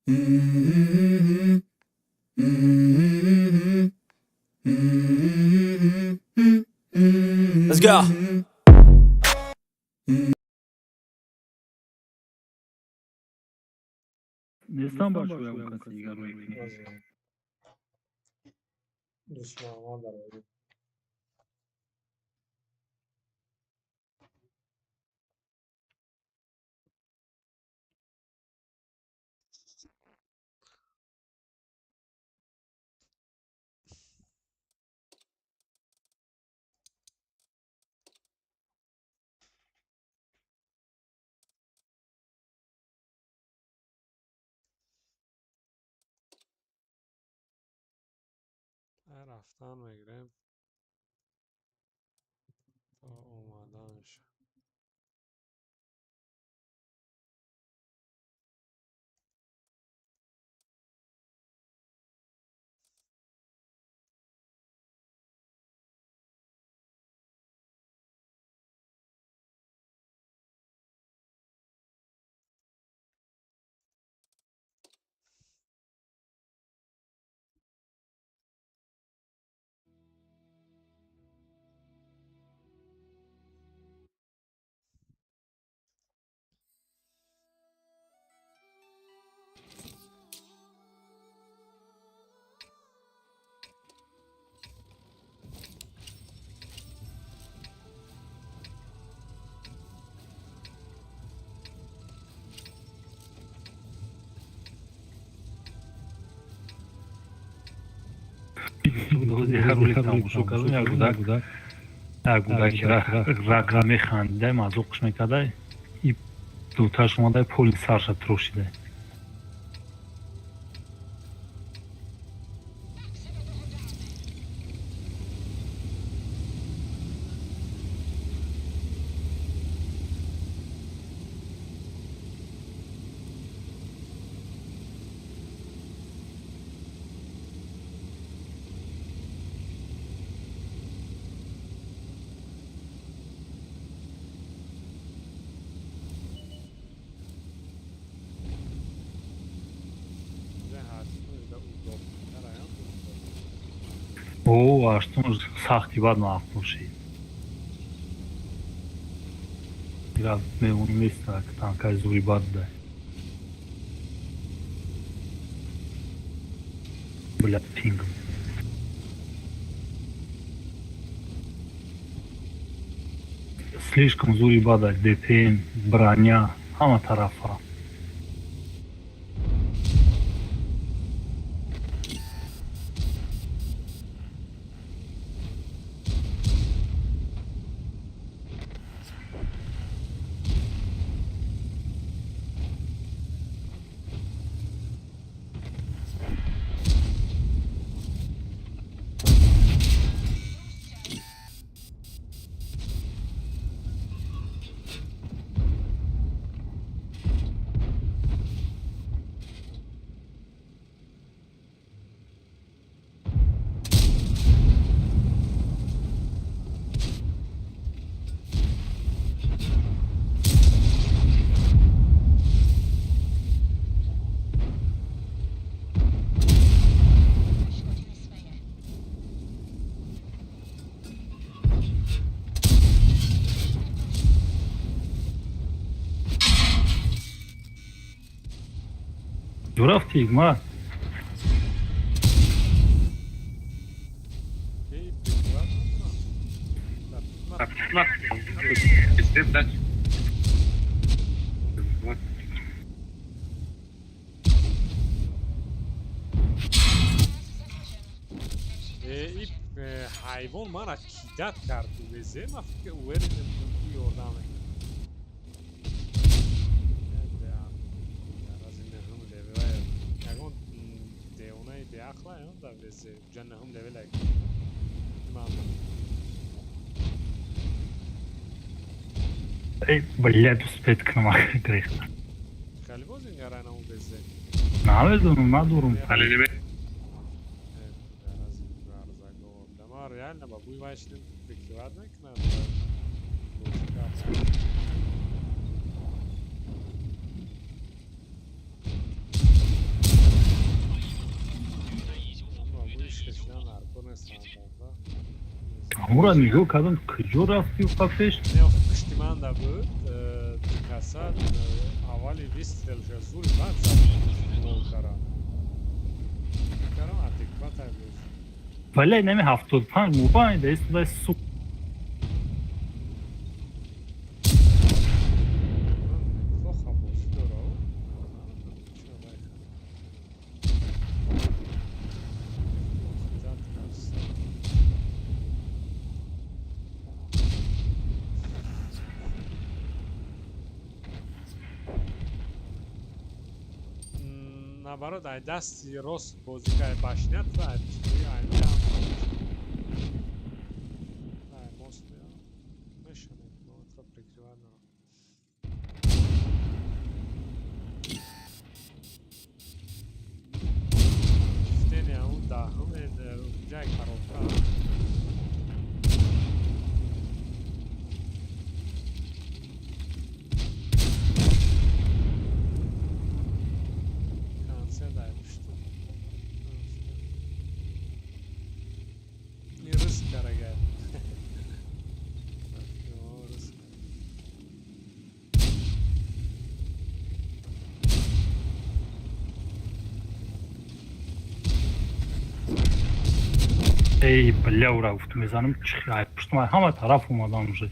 Let's go. Нестам, бачаҳо, ягон каси дигар рӯй кунӣ. Душманҳо дарояд. Рафтан мегирем то омаданаш. Ҳар тамошо кардам, як гудак, як гудаки рак механдидай, мазоқш мекардай, и дуташ омадай, поли сарша трошидай. О, аштон сахти бад маъқул шид. Ира мемон неста, танкаи зури бад дай. Бля, пинг. Слишком зури бада, ДПМ, броня, ҳама тарафа. Ҷо рафтӣ, ма? Ҳайвон мара кидать кард, везе ма фикр уверен будам, ки ёрдам мекунад. Ягон девонаи беақла дар везе ҷа нӯҳум левел ман. Эй, блядь, успеть кунам грехта. Хеле бозингарай намун везе. Намедонам, надорум. Ма реально ба бӯи вай шидем, прикрывать мекунад. Ҳамура нигоҳ кардам, куҷо рафти қа пеш? Не, охи пушти манда буд, каса аввали выстрел ша зури бад зад волкара. Фикр кардам, адекват ай боз. Вале нами 75 мобайн да истода су. Неплохо бозӣ дора. Чиро вай кард? Зад кас. Наоборот, ай дасти рост бозӣ кай башнят ва ай пуштои айнам. Ай мост мео. Мешанем, но тра прикрывать надо. Гуфтени ҳамун даҳум ҷай коробка. Концерт ай пушту. И риск карагай. Риск. Эй, бля, ура, гуфту мезанам, чих, ай пуштум ай ҳама тараф омадан уже.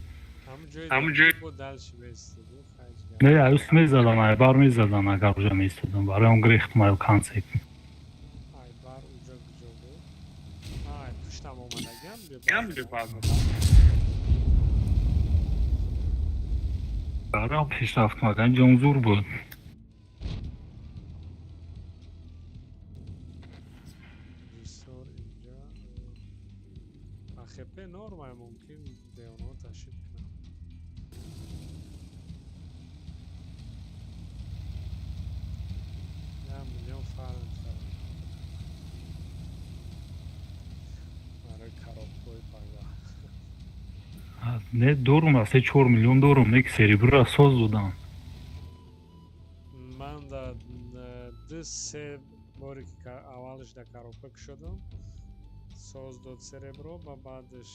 Ҳамун ҷои бо дальше бестиду хайҷ. Не, ай уст мезадан, ай бар мезадан, агар уже меистодам. Барои он гирехтум ай концерт. Ай бар уҷа куҷо буд? Ай пуштам омадагиам бе. Барои он пеш рафтум, агар ҷон зур буд. Режиссёр инҷа АХП нормай, мумкин деоно ташид кунам. 1 миллион фарм кардам барои коробкаҳои пага. Не, дорум, 3-4 миллион дорум, не ки серебро ра соз додам. Ман да ду се боре ки аввалш да коробка кушодам, соз дод серебро, ба баъдаш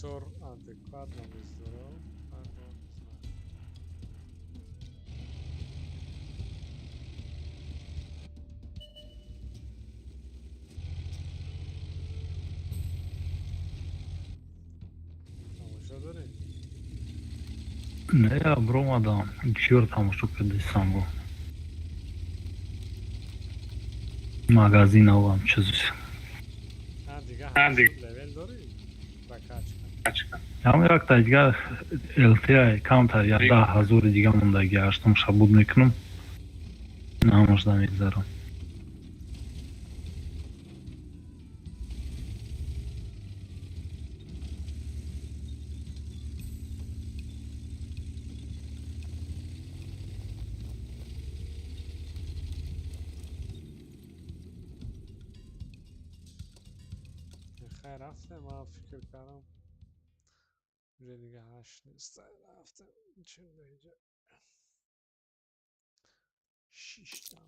Бисёр адекватно мездорам. Пардон, не знаю. Тамошо дорем? Не, я бромадам. Чиёр тамошо кардисам бо. Магазин авам чиз. А, дига ҳаштод левел дорӣ? Прокачка. Ҳам якта дига ЛТ камтар, я 10 000 дига мондаги, ҳаштум шабуд мекунам. Намашда мегзарам. Хайр, рафтем, ман фикр кардам, уже дига ҳашт нест. Рафтем, чил шиштана.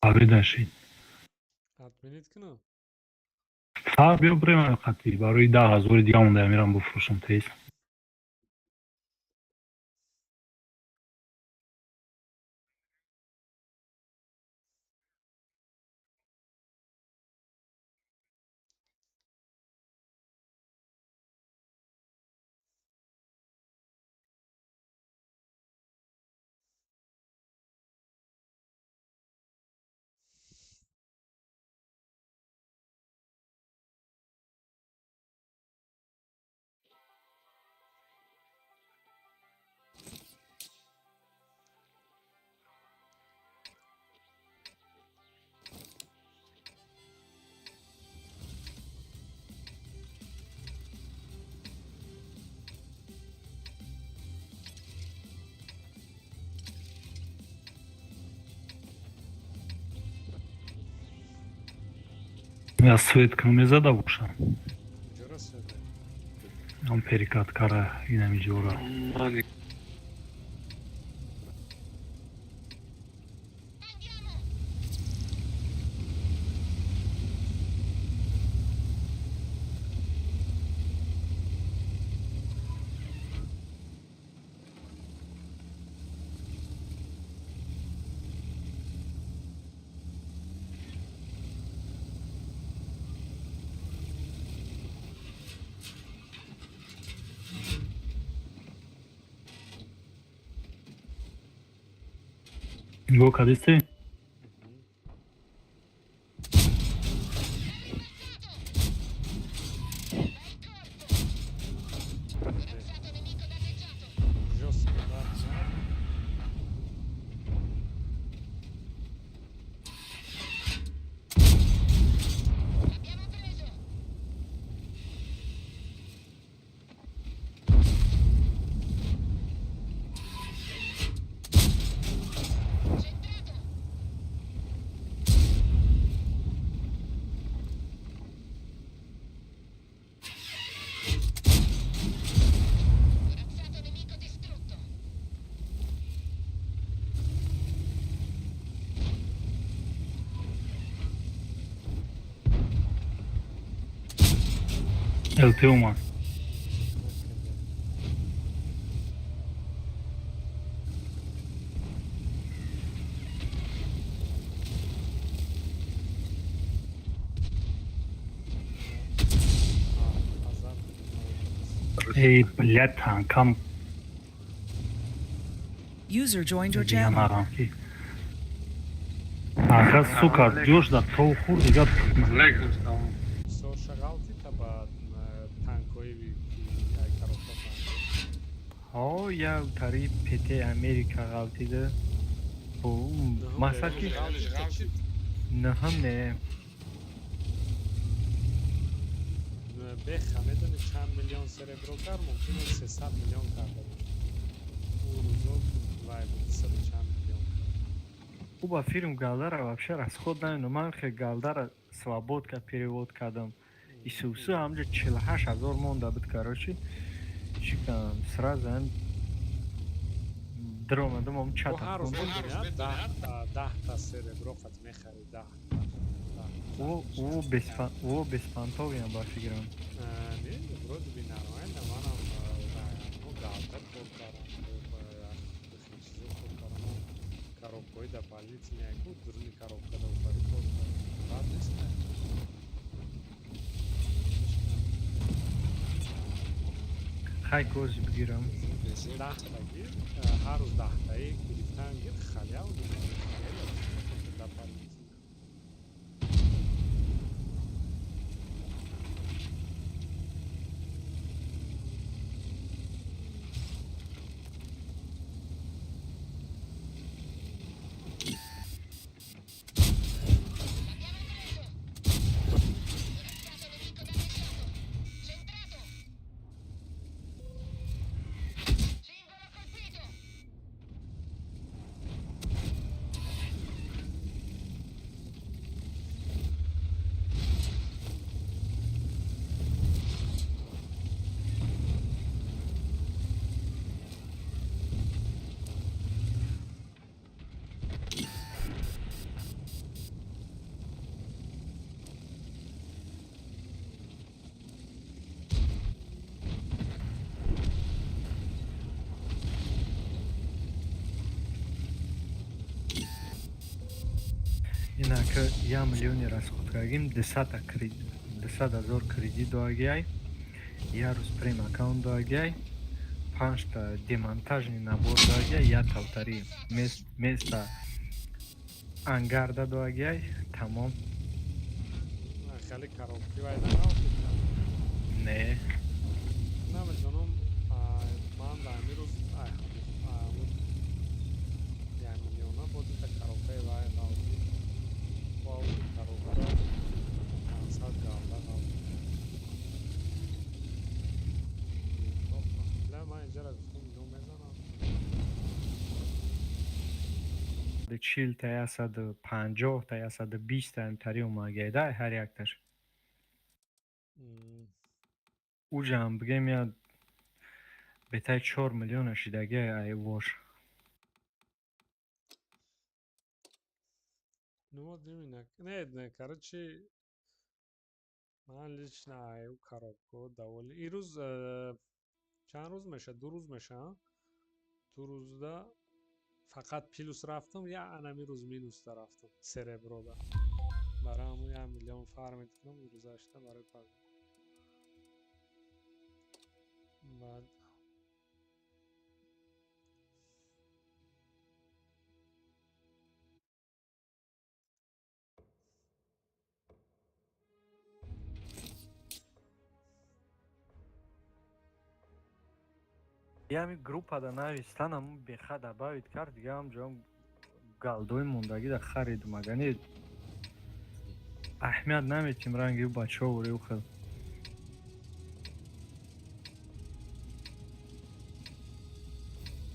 Обед шид. Отменить кунам? Ҳа, биё бирем қатӣ. Барои 10 000 дига монда, мерам буфурӯшам тез. Я свет кунам, мезада бошам. Куҷоро свет? Ам перекат кара инами ҷора. Нигоҳ кардисти? Жёстко удар зад. ЛТ омад. Накарда. Эй, блядь, танкам. User joined your Дига channel. Нарам ки. Танка, сука, ҷош да то хӯр дига. Соша ғалтита ба танкҳои ки ай коробка танк. Ҳо, як тари ПТ Америка ғалтида. Бо мақсад ки наҳам не. Беха медони чанд миллион серебро кард, мумкин аст 300 миллион карда бошад. Ӯ рӯзо вай буд, саду чанд миллион кард. Ӯ ба фирм галдара вообще расход намедонам. Ман хе галдара свободка перевод кардам. Исусу ҳамҷа 48 000 монда буд, короче. Чӣ кардам? Сразу ҳам даромадам ам Бо чата ҳар рӯз хондам. медони 10 та серебро қат мехари, 10 та. Ӯ беспонтовиям ба фикрам. Не, вроде бы нормально, манам галда кор кардам, чизо кор кардам, коробкаҳои дополнительные ку дуруни коробка да упари кор кардам. Бад нест. Хай, кози бигирам. 10 та гир, ҳар рӯз 10 таи гирифтан гир, халяву дополнительно. Stato nemico danneggiato! Centrato! Cingolo colpito! Инака 1 миллиони расход кардем, десата кредит, 200 000 кредит доагиай, як рӯз прем аккаунт доагиай, панҷта демонтажный набор доагиай, як тавтари места ангарда доагиай, тамом. Хеле коробки вай нағалтида? Не. Намедонам, ман дар ҳамин рӯз 1 миллиона бо дута коробкаи вай ғалтид, бо коробка 500 галда ғалтид. Бля, ман инҷара гуфтам, ино мезанам. 40 та, 150 та, 120 та имтари омагиай да ҳар якташ. Уҷам бигем, я бетаи 4 миллиона шидагиай ай вош. Ну вот именно. Не, не, короче, ман лично аю коробко доволен. Ирӯз чанд рӯз меша? 2 рӯз меша, 2 рӯзда фақат плюс рафтам, я анами рӯз минусда рафтам сереброда. Барои ҳамун 1 миллион фармит кунам ирӯзашта барои пага. Баъд Ями группада навистанам, беха добавить кард, дига ҳамҷо галдои мондагида харидум, агани аҳамият наметим ранги бачаҳо ворию хел.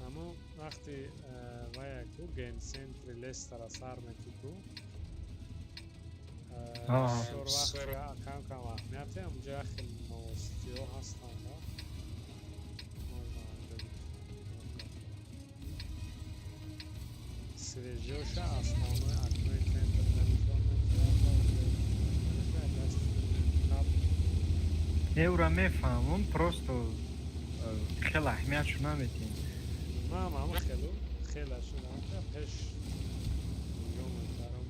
Ҳамун вақти вая ку геймцентри Лестера сар метику бисёр вақт кам кам аҳамияте, ҳамунҷо як хел новостиҳо ҳастанд, можно анҷо свежиоша, основной окнои центр нишон медиҳад. Евро мефаҳмам, просто хеле аҳамиятшо наметиҳем. Ман ҳама хелу хела шудам, пеш нигоҳ мекардам,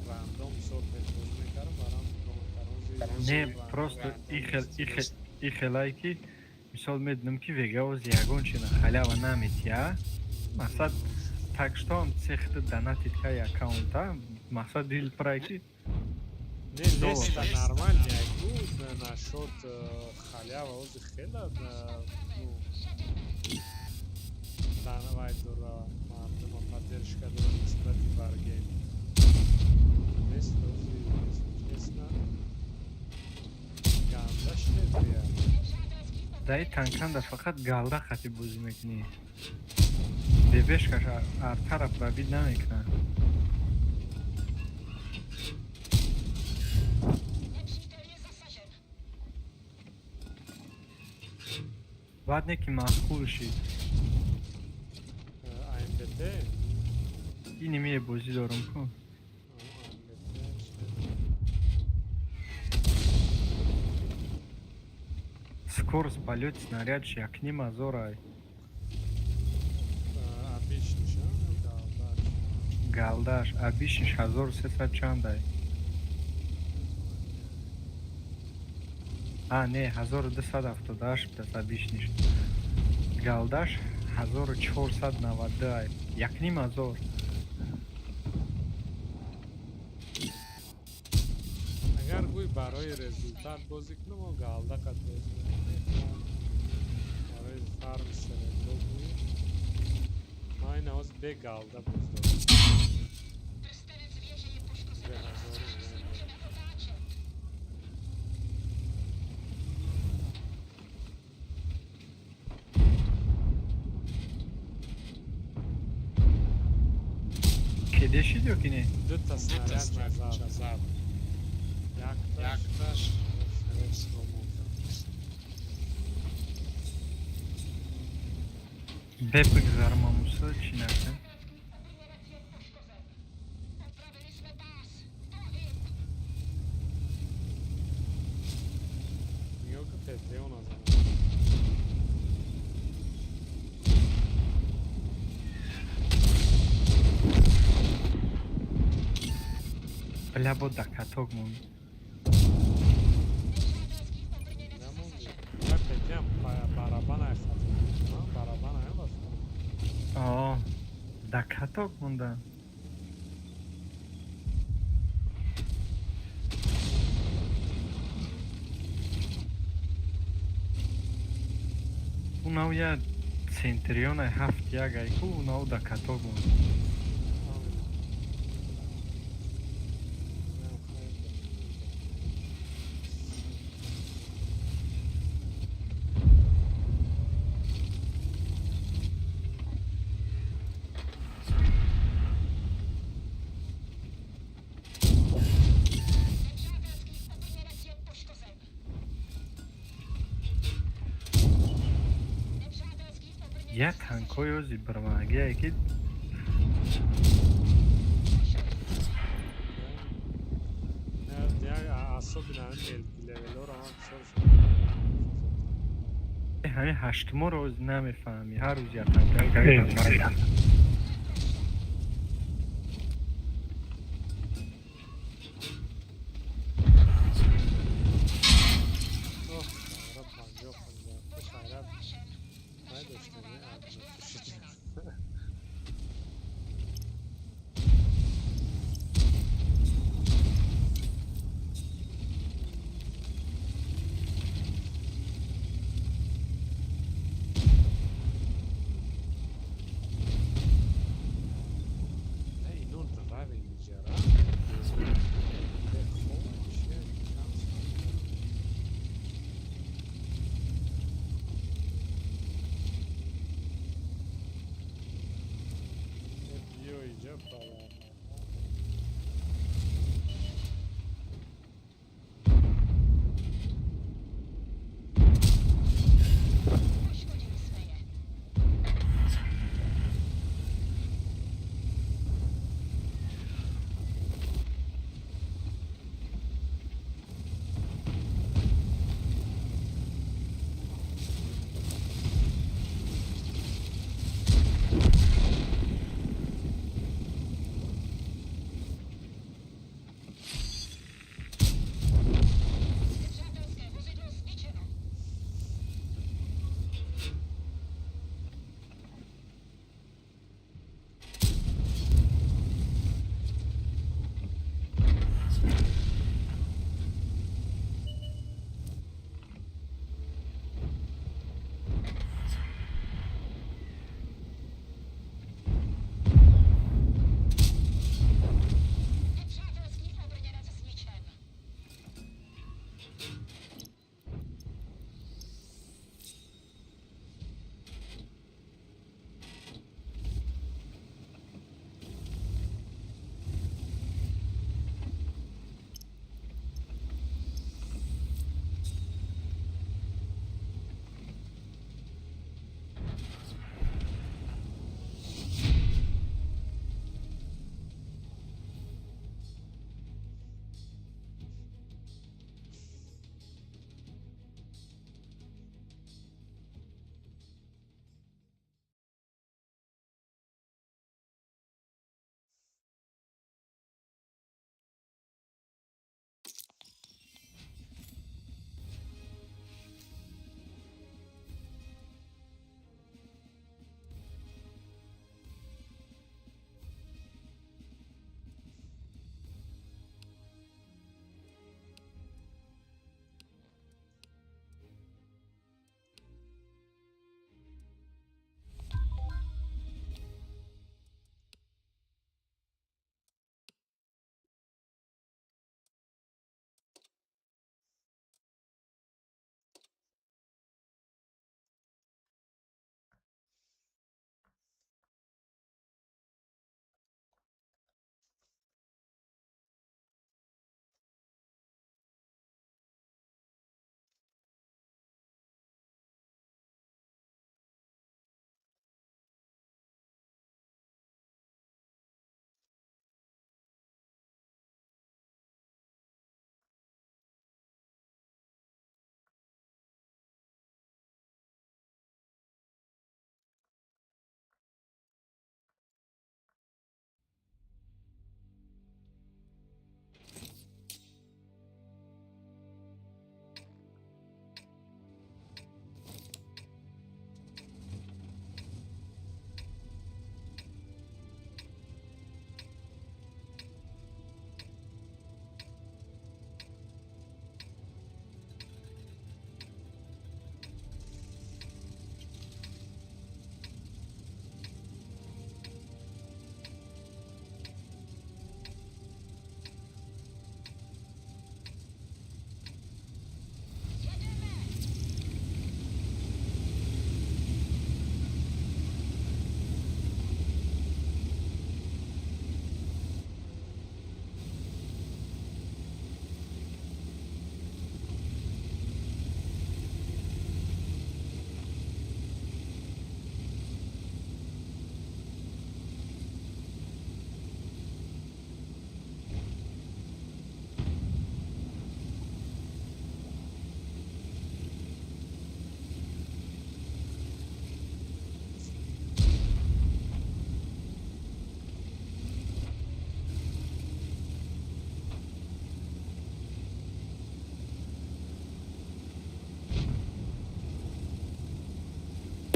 рандом бисёр пешбозӣ мекардам, барам нигоҳ мекардам. Не, просто и хелае ки Мисол, медонам, ки вегаоз ягон чина халява наметия. Мақсад, так что ам цехта донатит кай аккаунта, мақсад дил прай ки Не, неста, нормально, ягу насчет халява ози хела, ну, вай дора, мардума поддержка дора нисбати варгейм. Нест ози, если честно, ганда шедия. Даи танканда фақат галда хати бозӣ мекунӣ. Бебешкаш артара пробить намекунад. Nepřitel je zasažen. Баъд не ки маъқул шид. АМБТ? Ини мие бозӣ дорам ку. АМБТ. Скорость полёти снарядш якним ҳазорай. Обычный ша, галдаш? Галдаш, обычный ш 1300 чандай. А, не, 1278 будааст обычный ш. Галдаш 1492 ай. Якним ҳазор. Агар гӯй барои результат бозӣ кунам, о галда қад бозӣ мекунам. Барои фарм серебро гӯй. Ман ин ҳоз бе галда боз дорам. Prstenec věže je poškozen. 2000. Všichni můžeme otáčet. Кеде шид ё ки не? Дута снаряд назад. Якташ. Мондам. Бе бигзар, мамуса, чӣ накун? Obrněnec je poškozen. Opravili jsme pás. Pohyb. Нигоҳ ки ПТО назанам. Бля, бо да каток монд. Nepřátelský obrněnec Намонди. zasažen. Я ПТ-ам барабанай хатм. Барабанаям бафтам. О, да каток монда. Унав я Центрионай ҳафт як ай ку, унав да каток монд. Nepřátelský obrněnec je poškozen. Nepřátelský obrněnec Я zasažen. танкҳои ози бармагие ки Особенно левелоро ман бисёр ҳамин ҳаштуморо ози намефаҳмӣ, ҳар рӯз я танка. 50 50 хайрат надоштем, пушидем. Не, ино драйве иҷара бехоб чия кам. Биё иҷа бала. Poškodili jsme je.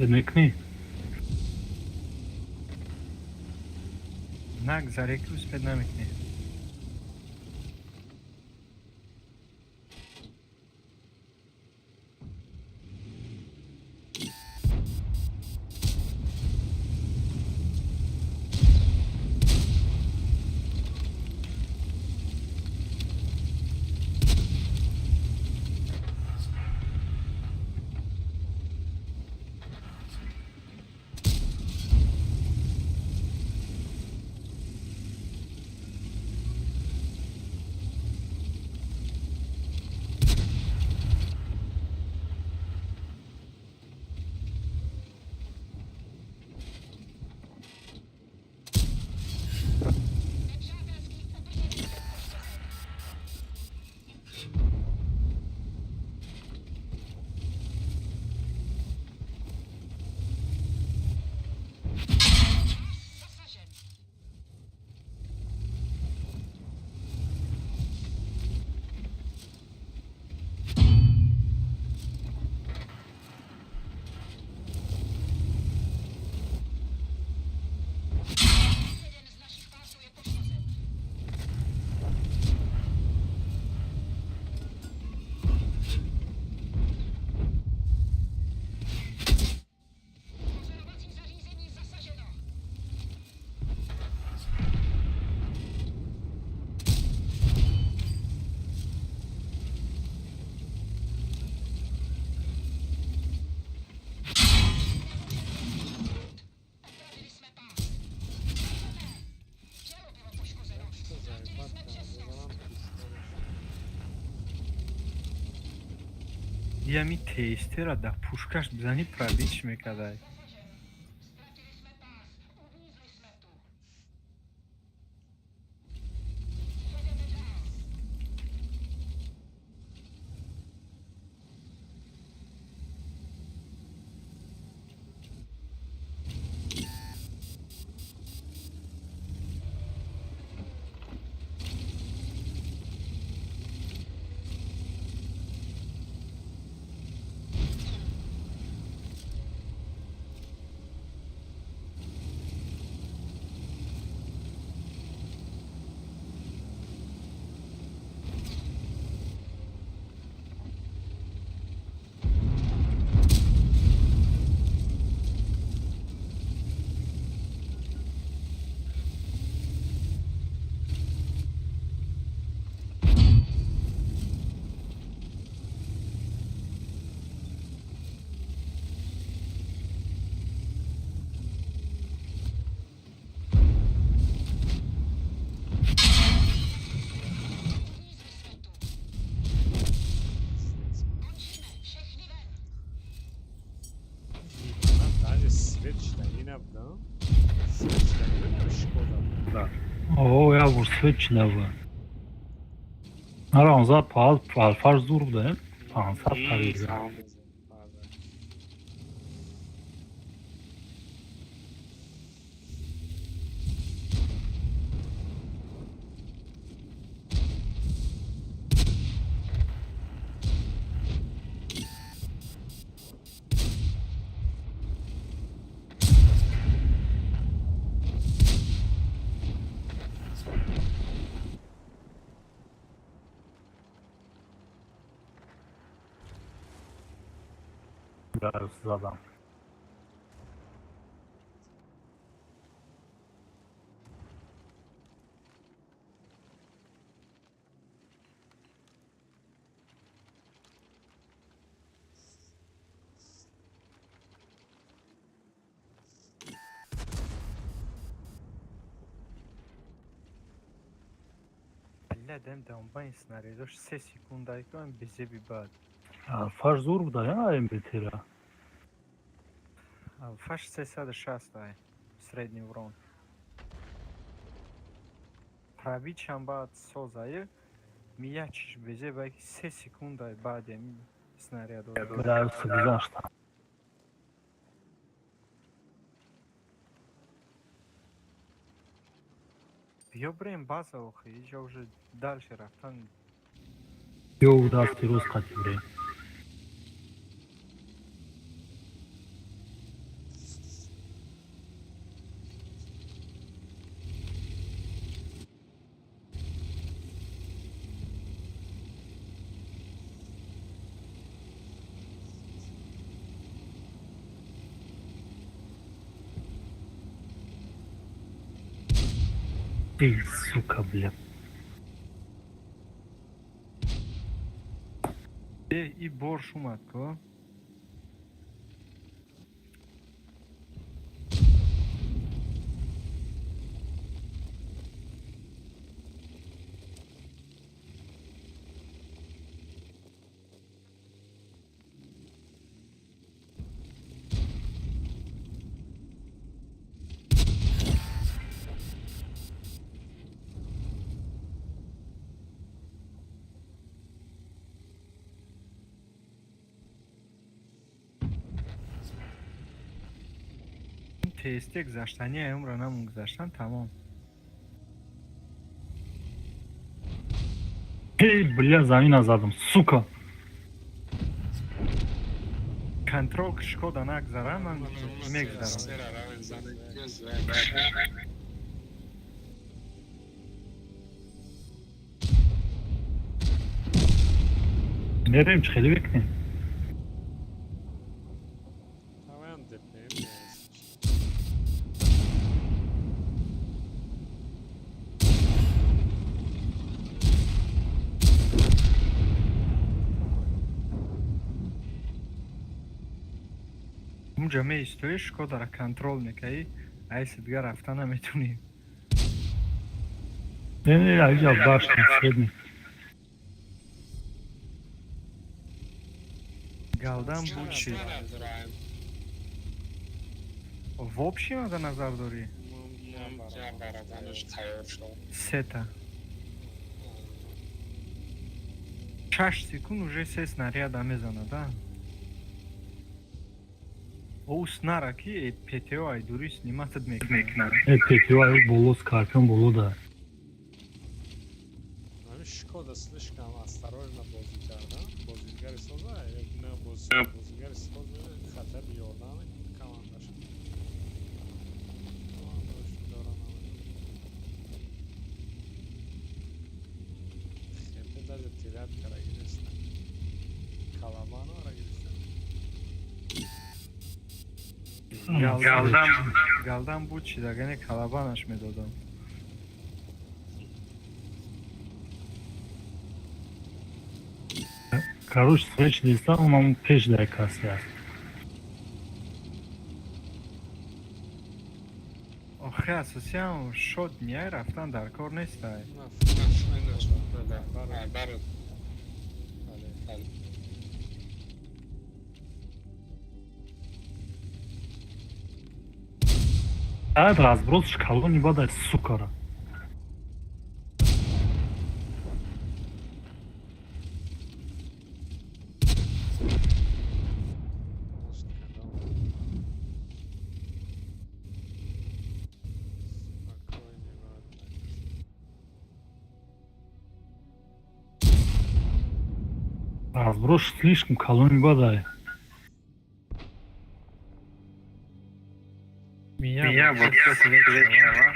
Мекунӣ? Нагзаре, ки успеть намекунӣ. Nepřátelský obrněný byl poškozen. Pás zasažen. Jeden z našich pásů je poškozen. Pozorovací zařízení zasaženo. Opravili jsme pás. Ne. Dělo bylo poškozeno. Якта Ztratili заебат jsme кардам, přesnost. бизанам, пушка бошад. Ями тестера дар пушкаш бизанӣ, пробитьш мекардай. Zasažen. Ztratili jsme pás. Uvízli jsme tu. Jedeme dál. Uvízli jsme tu. Končíme. Všechny ven. Ман даже свет шидаги набудам. Свет шидаги будам, Шкода. О, я бор свет чинава. Ара, он за алфаш зур буда, 500 парида. Бале. Задам. Бля, дем даунбайн снарядош 3 секунда икам безеби бад. Алфаш зур буда, я МБТ-ра. Алфаш 360 ай. Средний урон. Пробитьшам баъд созае миячиш безеба, ки 3 секунда баъд ами снарядо. Да, гузашта. Биё бирем база, охи, иҷа уже дальше рафтан. Ё, дасти рост қати бирем. Эй, сука, бля. Э, и борш омад ко. Тесте гузаштани умра намон гузаштан тамом. Эй, бля, замина задам, сука. Контрол Шкода нагзара, ман мегзарам. Мерем, чӣ хеле бикунем? Таваям ДПМ нест. Унҷа меистоӣ, Шкодара контрол мекаӣ, айси дигар рафта наметунӣ. Не, не, аиҷа башня, средний. Галдан буд чӣ? В общем ада назар дорӣ? Сета. 6 секунд уже се снаряда мезанад, а? Ӯ снара ки ПТО ай дури сниматат мекунад. Э, ПТО ай боло, скорпион боло да. Ҳамин Шкода слишком осторожно бозӣ кардан. Бозигари соза, на бозигари соз хатар ёрдам мекунад командаш. Командаш дора намекунад. Хепе даже терять кара гирифтан. Калабанора гирифтан. Галдан, галдан буд чи дагане калабанаш медодам. Короче, встреча неста, онам пеш дар касе аст. Охе, асосиам шод ниай рафтан дар кор нестай. На, бале. Бале. Ад разброс шкалони бада, сукара. Может, когда спокойнее, ладно. Разброс слишком калони бада. Меня вот встречала.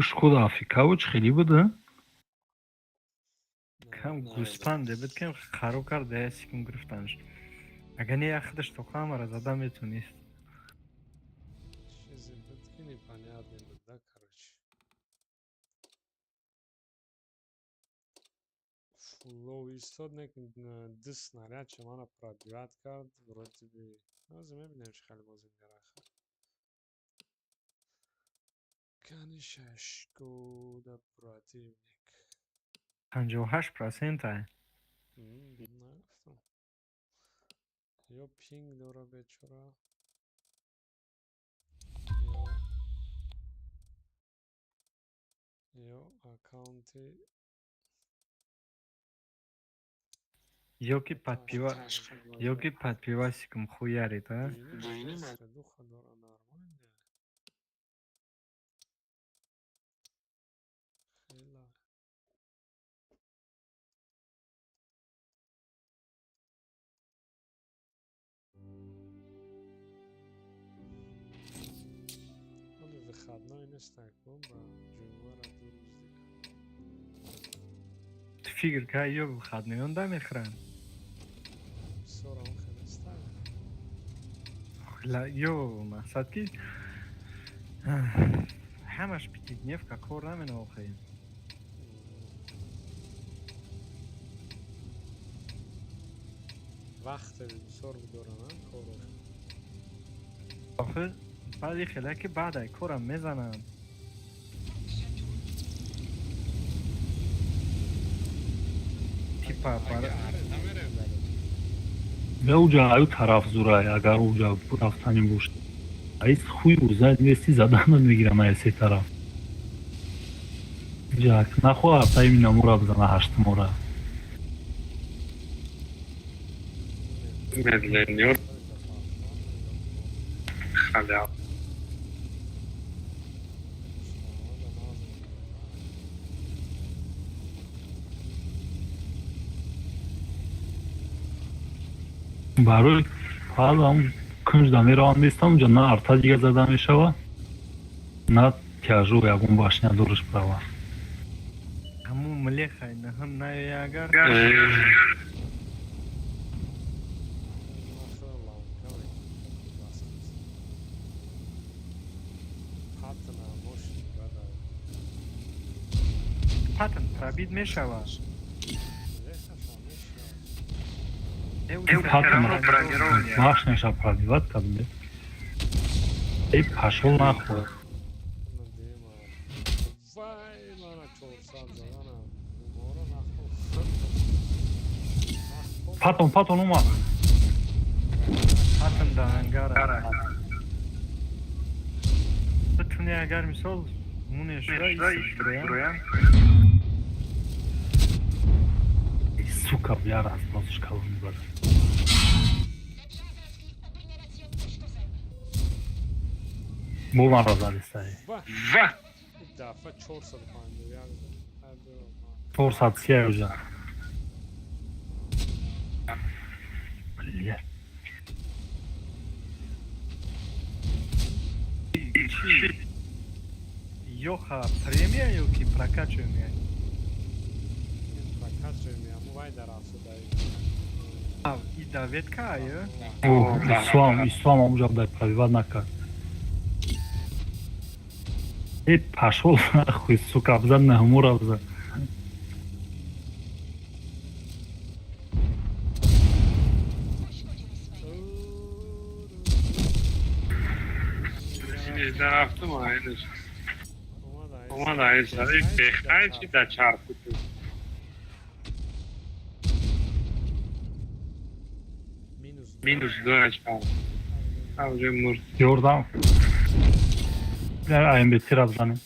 Шкода Африкаво чӣ хеле буда? Кам гӯспанде буд, кам хароб кард, я секунд гирифтанш. Агар не, яхдаш то ҳамара зада метонист. Чизе буд ки непонятный буд, да, короче. Фулов истод, не ду снаряд че мана пробивать кард, вроде бы. Ҳозир мебинем, чӣ хеле бозигараха. Кани Шкода противник. 58%. Нагуфтам. Ё пинг дора бечора. Ё аккаунти Ё ки под пиво, ё ки под пивасиком хуярит, а? Духа дора нормально. Хела. нестай ку ба ҷумъара 2 рӯз дига. Ту фикр кай ё выходной онда мехӯранд. Бисёр он хел нестай. Ё мақсад ки ҳамаш пятидневка кор наменохем. Вақте бисёр бидоранд корро. Охир баъди хеле ки баъдай корам мезананд. Типа Уҷа аю тараф зурай, агар уҷа рафтанӣ бошад. Аис хуй узад мести заданат мегирам ай се тараф. Ҷак нахоҳад та имина мура бизана ҳаштмора. Медленнее. Халява. Барои ҳалам кунҷда меравам местам, уҷа на арта дига зада мешава, на тяжу ягон башня дориш права. Ҳамун млехай наҳам наёя агар. Патн пробит мешавад. Башняша пробивать кардем. Эй, пошёл нахуй. Вай, мана 400 заданам. Патон, патон омад. Патон да ангара. Битуни агар мисол муне шуда. Сука, бля, разбросишь колонну, брат. Бо маро задистай. Ва! Дафа 451. 430 уже. Бля. Ёха премия ё ки прокачиваем? Прокачиваем, аму вай дар афсудаи. И даведка, ё? О, ислам, ислам амуҷа дай пробивать накард. Эй, пошёл нахуй, сука, бзан на хмура бзан. Минус 2 очка. А уже может. Ёрдам. АМБ тира бзанем.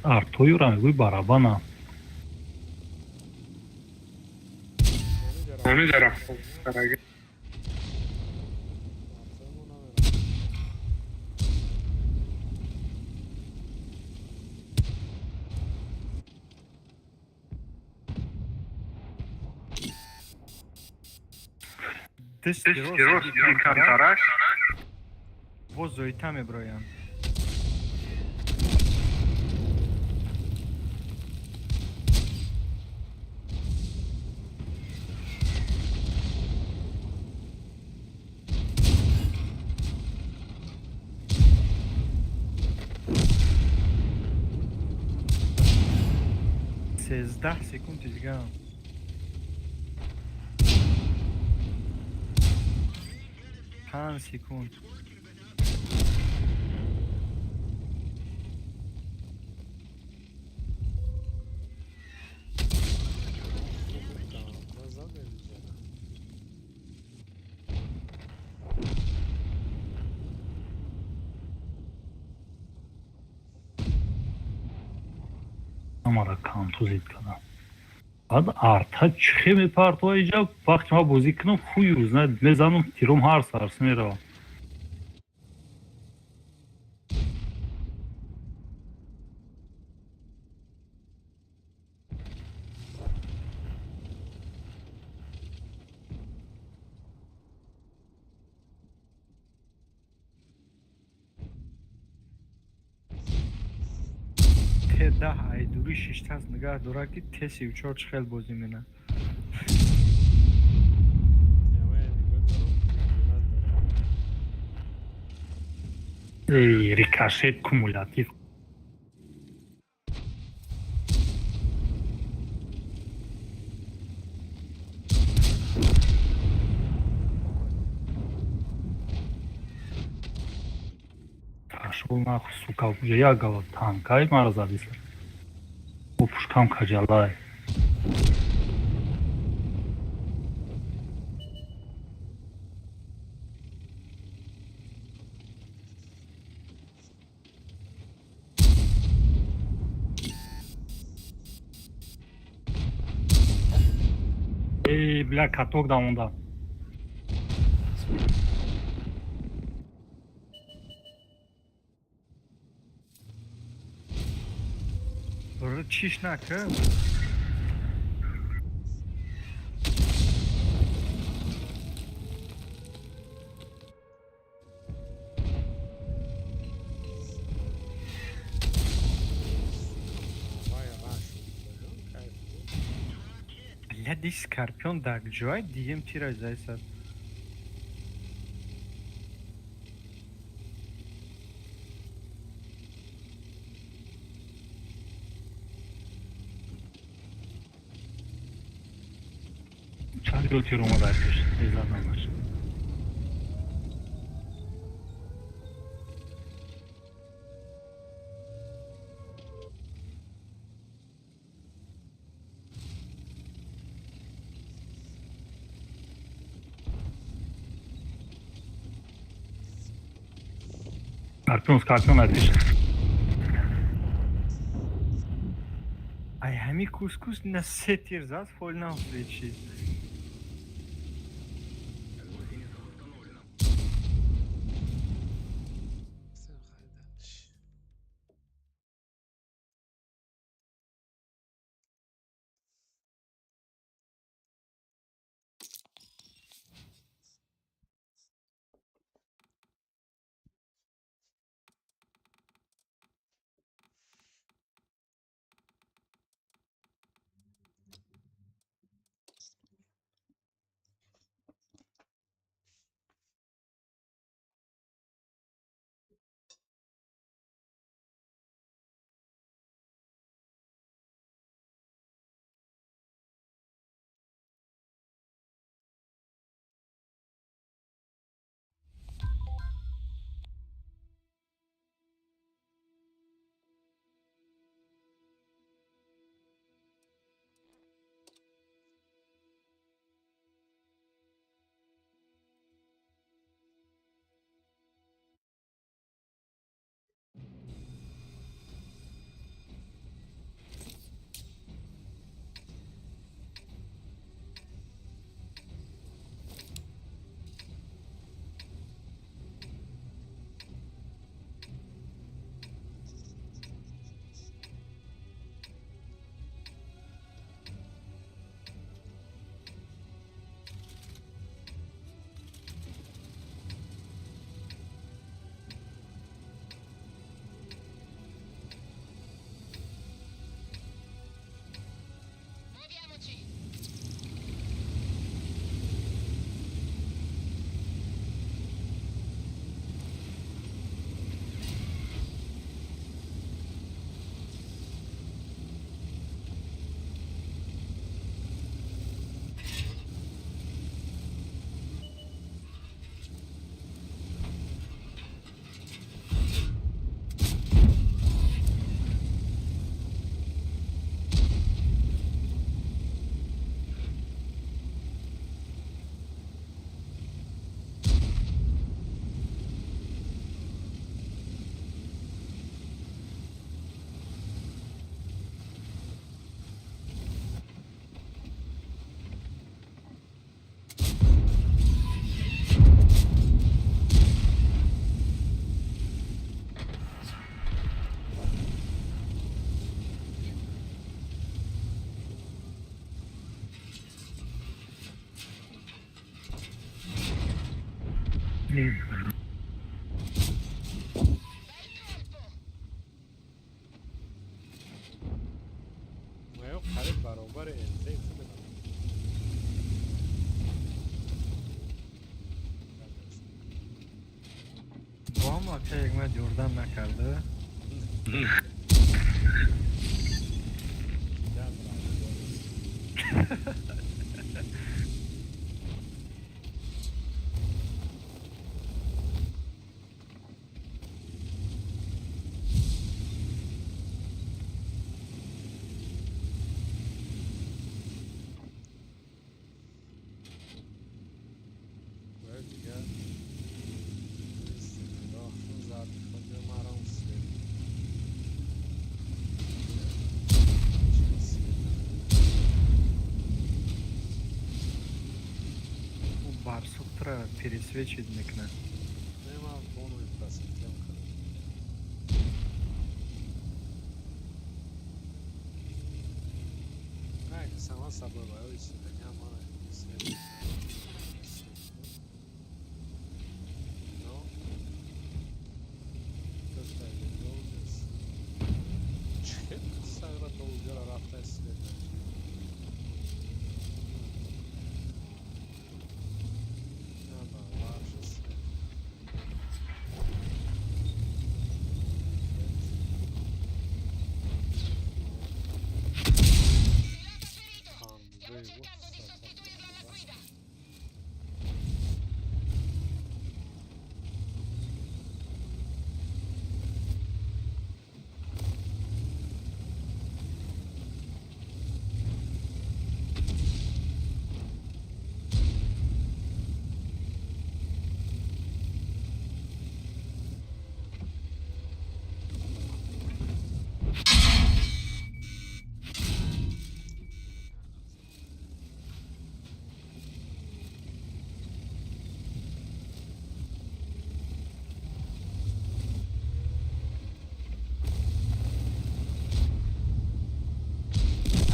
Артоюра мегӯй барабана. Боз зоита меброянд. 13 секунди дигаам. 5 секунд. Мара контузит кардам. Баъд арта чихе мепартова иҷа, вақте ма бозӣ кунам, хую знает, мезанам, тиром ҳар сарс меравам. Т10 ай дури шиштаст нигаҳ дорад, ки Т34 чӣ хел бозӣ менад. Ямая нигоҳ дорам, ҷунат дорам. Эй, рикошет кумулятив. Пошёл нахуй, сука, уже я голод танкай мара зависла. Бо пушкам каҷалай. Эй, бля, каток дамонда. Чиш нака. Вай, раш шуд, кайф буд. Бля, ди Скорпион дар ҷой дием тира зайсад. Чанд гол тир омада пеш? Изад намаш. Скорпион, Скорпион пеш. Ай ҳами кускус на се тир зад, фол нафлечид. Всем хай дальше. Салом, ака, ягмад ёрдам накарда. Дидам, рафт. Ва дигар нигоҳшон зад, худи маром свет. Чӣ свет? Ӯ барсуктра пересвечить мекунад. Не, ман бонои просветлен кардам. Не, сама собой боюсь, мана свет. Но чӣ сагра то уҷора рафта свет нашид. Ана, ваше свет. Pilota ferito! Stiamo Конвей, cercando di sostituirlo alla guida!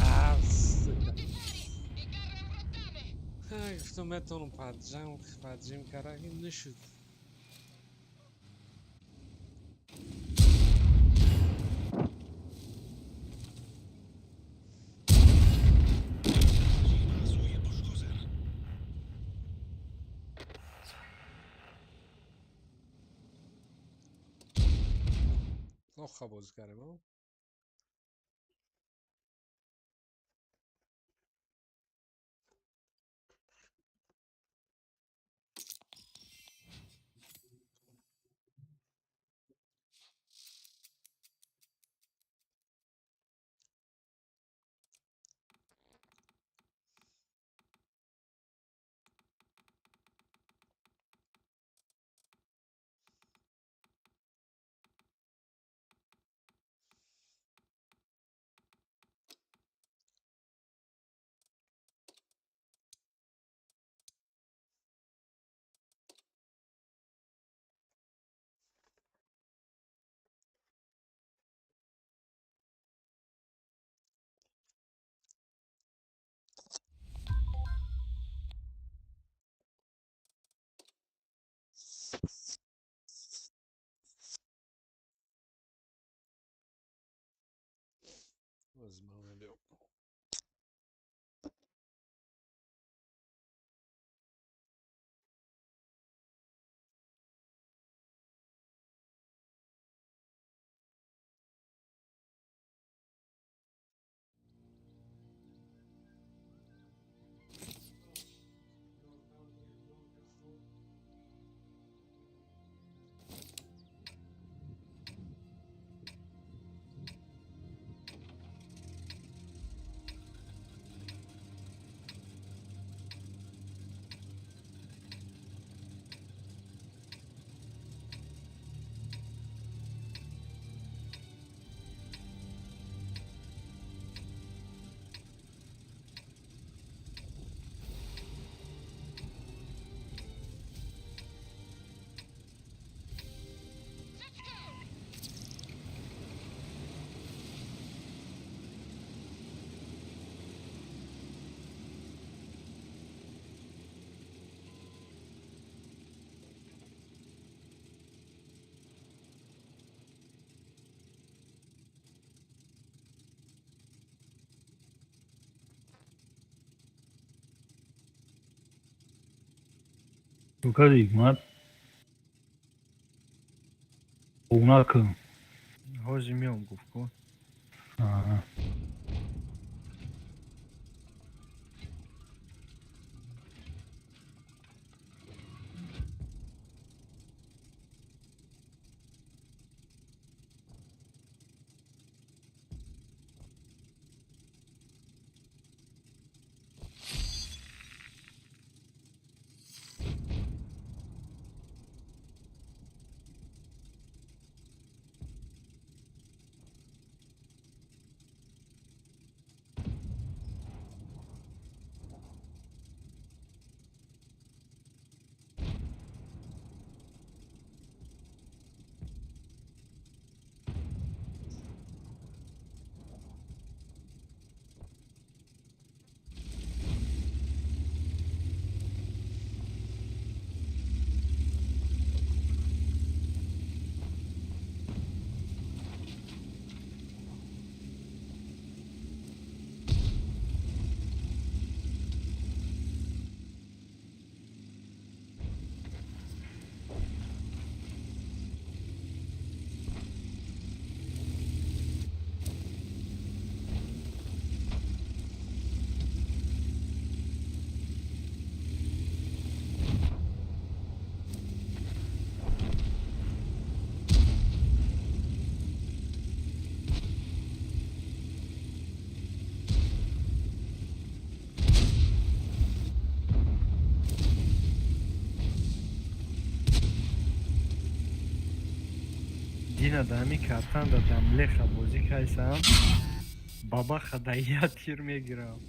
А, сука. Tutti fuori! Il carro è un rottame! Гуфтам, метавонам паджам паджим кара, ин нашуд. Плохо бозӣ кардем, а? Аз ман мебиём. Let's go! Лука, ман Обуна кун. Ҳозир меом, гуфт ку. Аа. Дина да ҳами картанда дамлеха бозӣ кайсам, бабаха да я тир мегирам.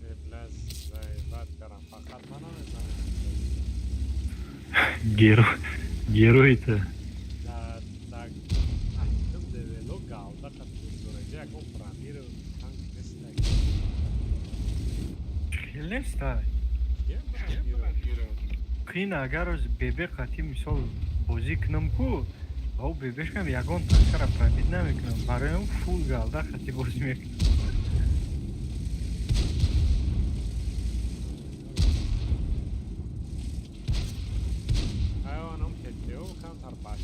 Беблаз заебат карам. Фақат ман намезанам. Героите. Дар ҳаштум левело галда қад бузураҷа ягон брониру танк нестай. Хел нестай. Кия брониру? Қин, агар оз бебе қатӣ мисол бозӣ кунам ку, ав бебешкам ягон танкара пробить намекунам. Барои он фул галда қатӣ бозӣ мекунам. Ҳайвоном ПТО камтар баш.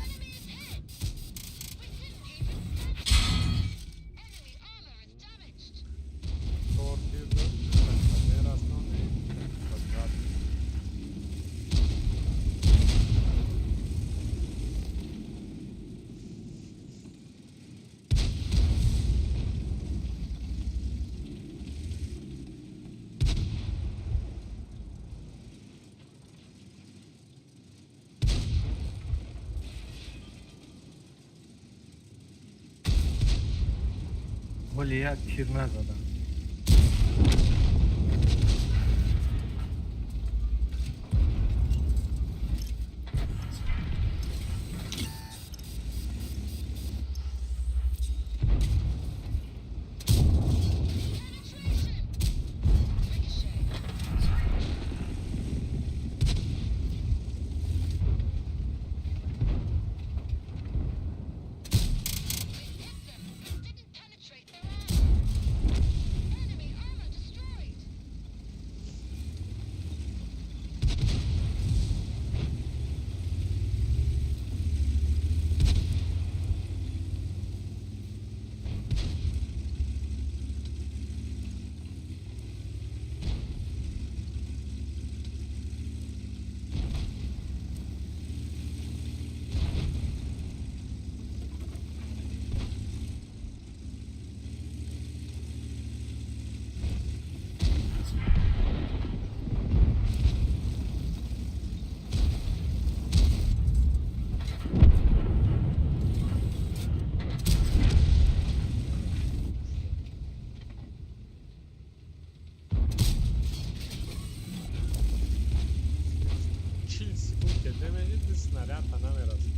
Enemy is hit! We didn't even Enemy armor is damaged! Чор тир мерасонӣ квадрат. Ҳоли як тир назадам. Penetration! Ricochet! We hit them, but didn't penetrate their armor. Ке демеҷи ду снарядта намерасад.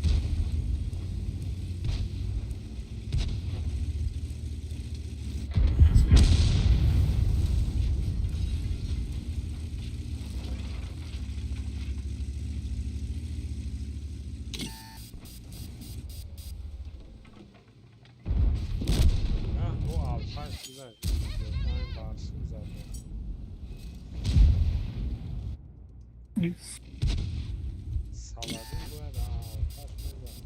Бо алфаш гузашт, барсум зад. Саладин бояд алфаш мезад.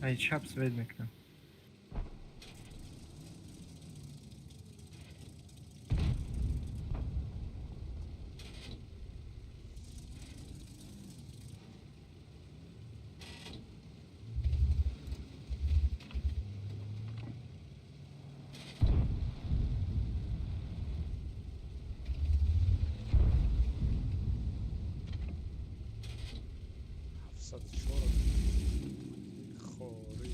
Ай, чап свет мекунам. 704 хорӣ.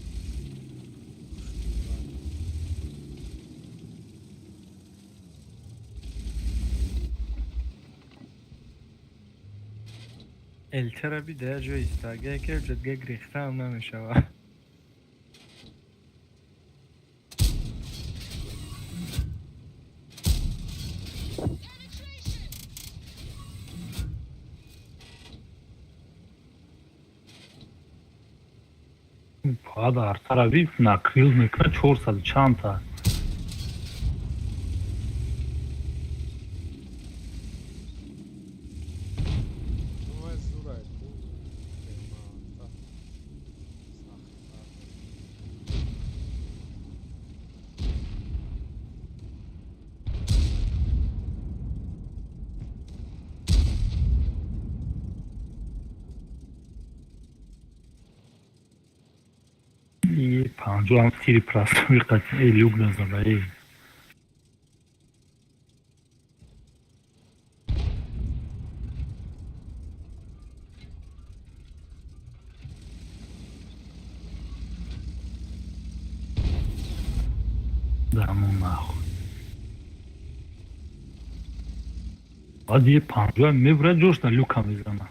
Элтера би дар ҷои истагия ки ҷадга гирехтаам намешавад. Penetration! Баъд артарави накрил мекунад чорсаду чандта. Вай зурай ку темата сахт. И панҷоҳам тири простой қатъи люк назада э. Да ну нахуй. Баъд е 50 мебурад, ҷошта люка мезана.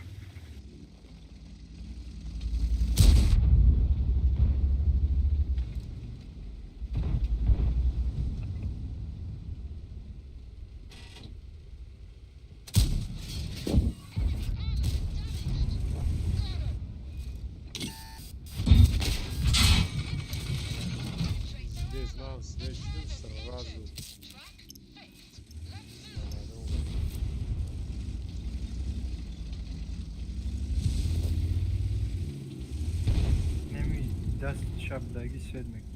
Здесь нам свет сразу. Неми даст шаб даги свет мекунад.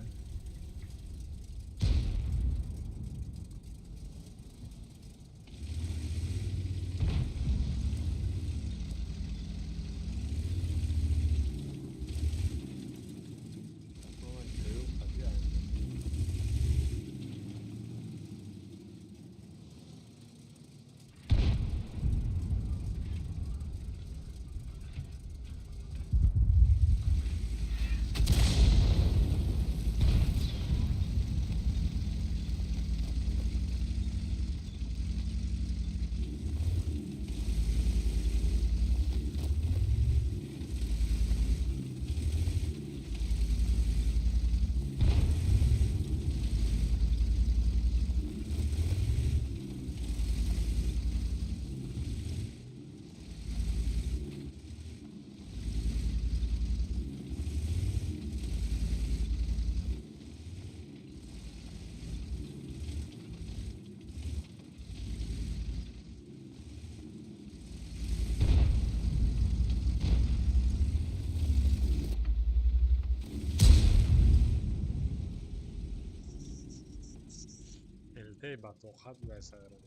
ЛТ ба тоқат гайсагра.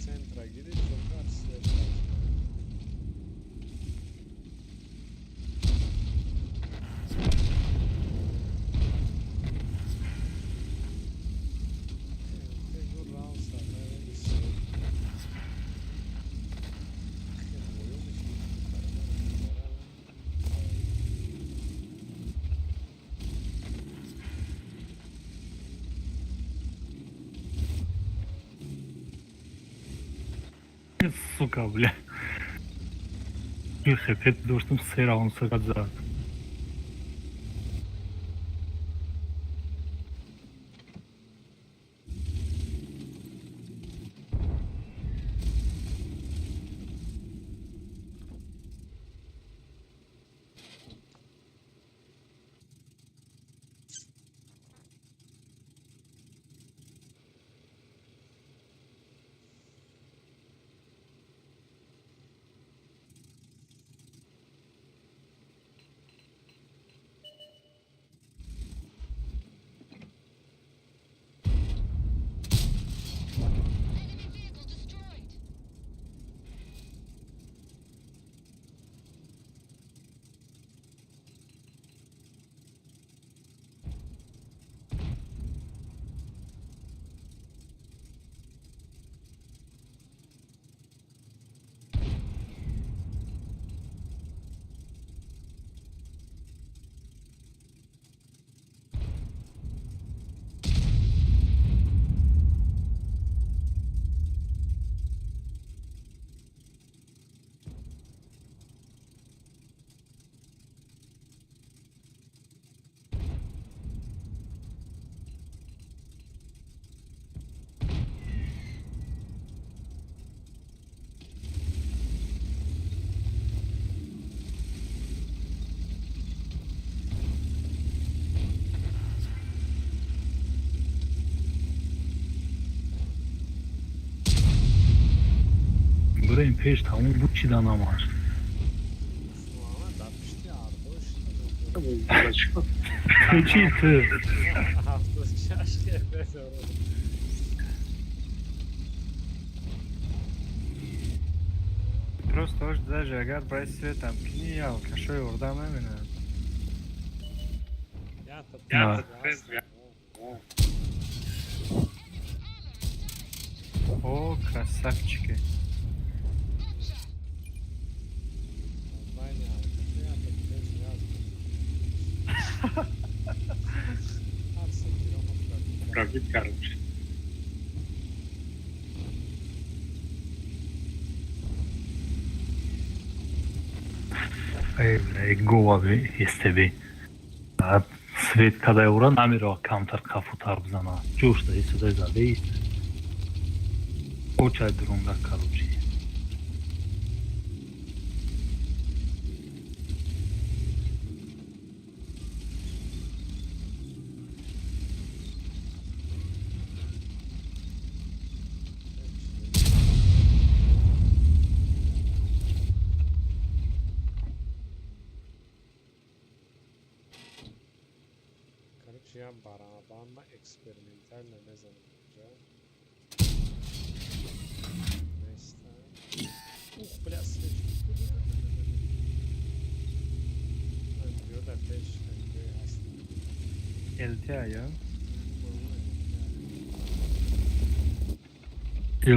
Центра гирифт, сокар свет. Сука, бля. Хепет доштам, се раунд сагат зад. Enemy vehicle destroyed. Бурем пеш, тамом буд, чи данамаш. Дар пишти ардош. Ту чи ту? 76 хефе дорад. Просто ож даже агар брай светам кини, алкашои ордам намебинанд. Ята Да. трезвый. О, красавчики. Байни алкашо ята трезвый аст. Ҳар се тиро мо пробить кардем. Пробить, короче. Эй, бля, гова бе, СТБ. А свет кадай ура намеро камтар қафутар бизана. Ҷӯш да истудай зада ист. Очай дурунда, короче. Короче, я барабан ма экспериментально мезанам инҷа. Неста. Ух, бля, свет. Биё дар пеш МГ ҳаст. ЛТ я?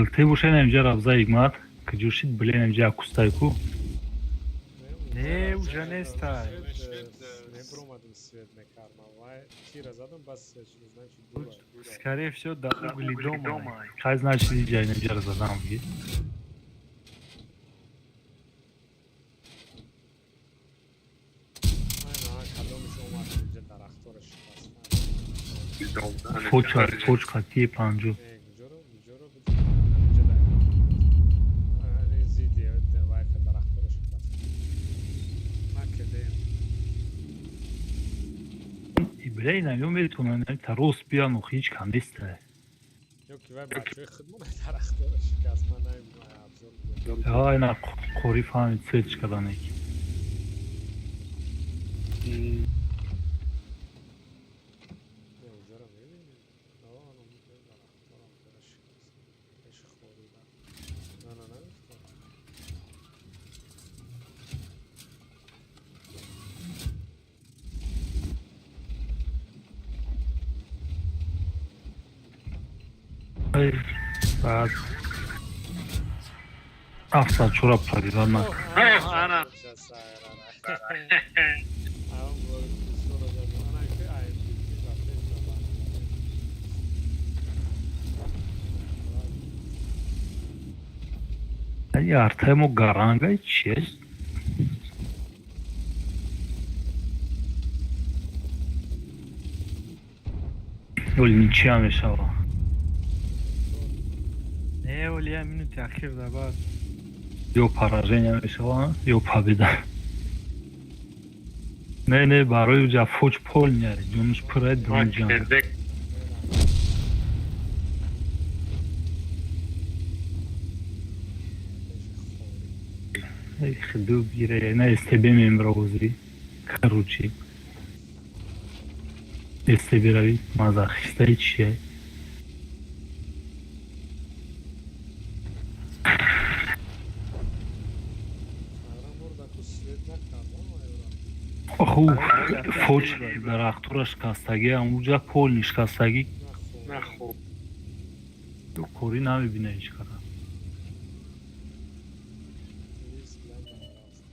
ЛТ боша, инамҷа равза ҳикмат. Куҷо шид, бля, инамҷа акустайку. Не, уже нестай. Мебромадим, свет мекарма. Вай тира задам, бас свет шуд, значит, дура. Скорее всего, да угли дома. Хай, значит, иҷа инамҷа задам ги. Ай, кадомиш омад инҷа дарахтора шикаст. Фоча, фоч қати панҷу. Э, куҷоро, куҷоро буд? Ҳаминҷа дар. Ани зиди вай дарахтора шикаст. Ма кедем. Бля, инамё метавонанд та рост биян, охи ҳеҷ кам неста. Ё ки вай бачаҳои худмон дарахтора шикаст, ман намедонам, обзор буд. А ина қори фаҳмид светш каданек. Не, уҷоро мебинем. О, дарахтора уҷоро шикаст. Пеши хорида. На, на, нагуфтам. Ай, баъд афсад чора пробивать накард. Ана. Ана. Ана ки АМП ба пеш ба. Ай, артамо гарангай чиест? Оли ничья мешава. Не, оли я минути ахир да баъд. Ё поражение мешава, ё победа. Не, не, барои уҷа фоч полня, ҷонуш пурай дунҷан. Дек. Эй, хиду гире, на СТБ мембрози. Короче. СТБ рави, мазахистай чие? Сайрам бурдаку свет накардам айра. Оху, фоч дарахтура шикастагӣ, амуҷа полни шикастагӣ. Нахуй. Корӣ намебина ҳеҷ кара. Лис бля дарафт.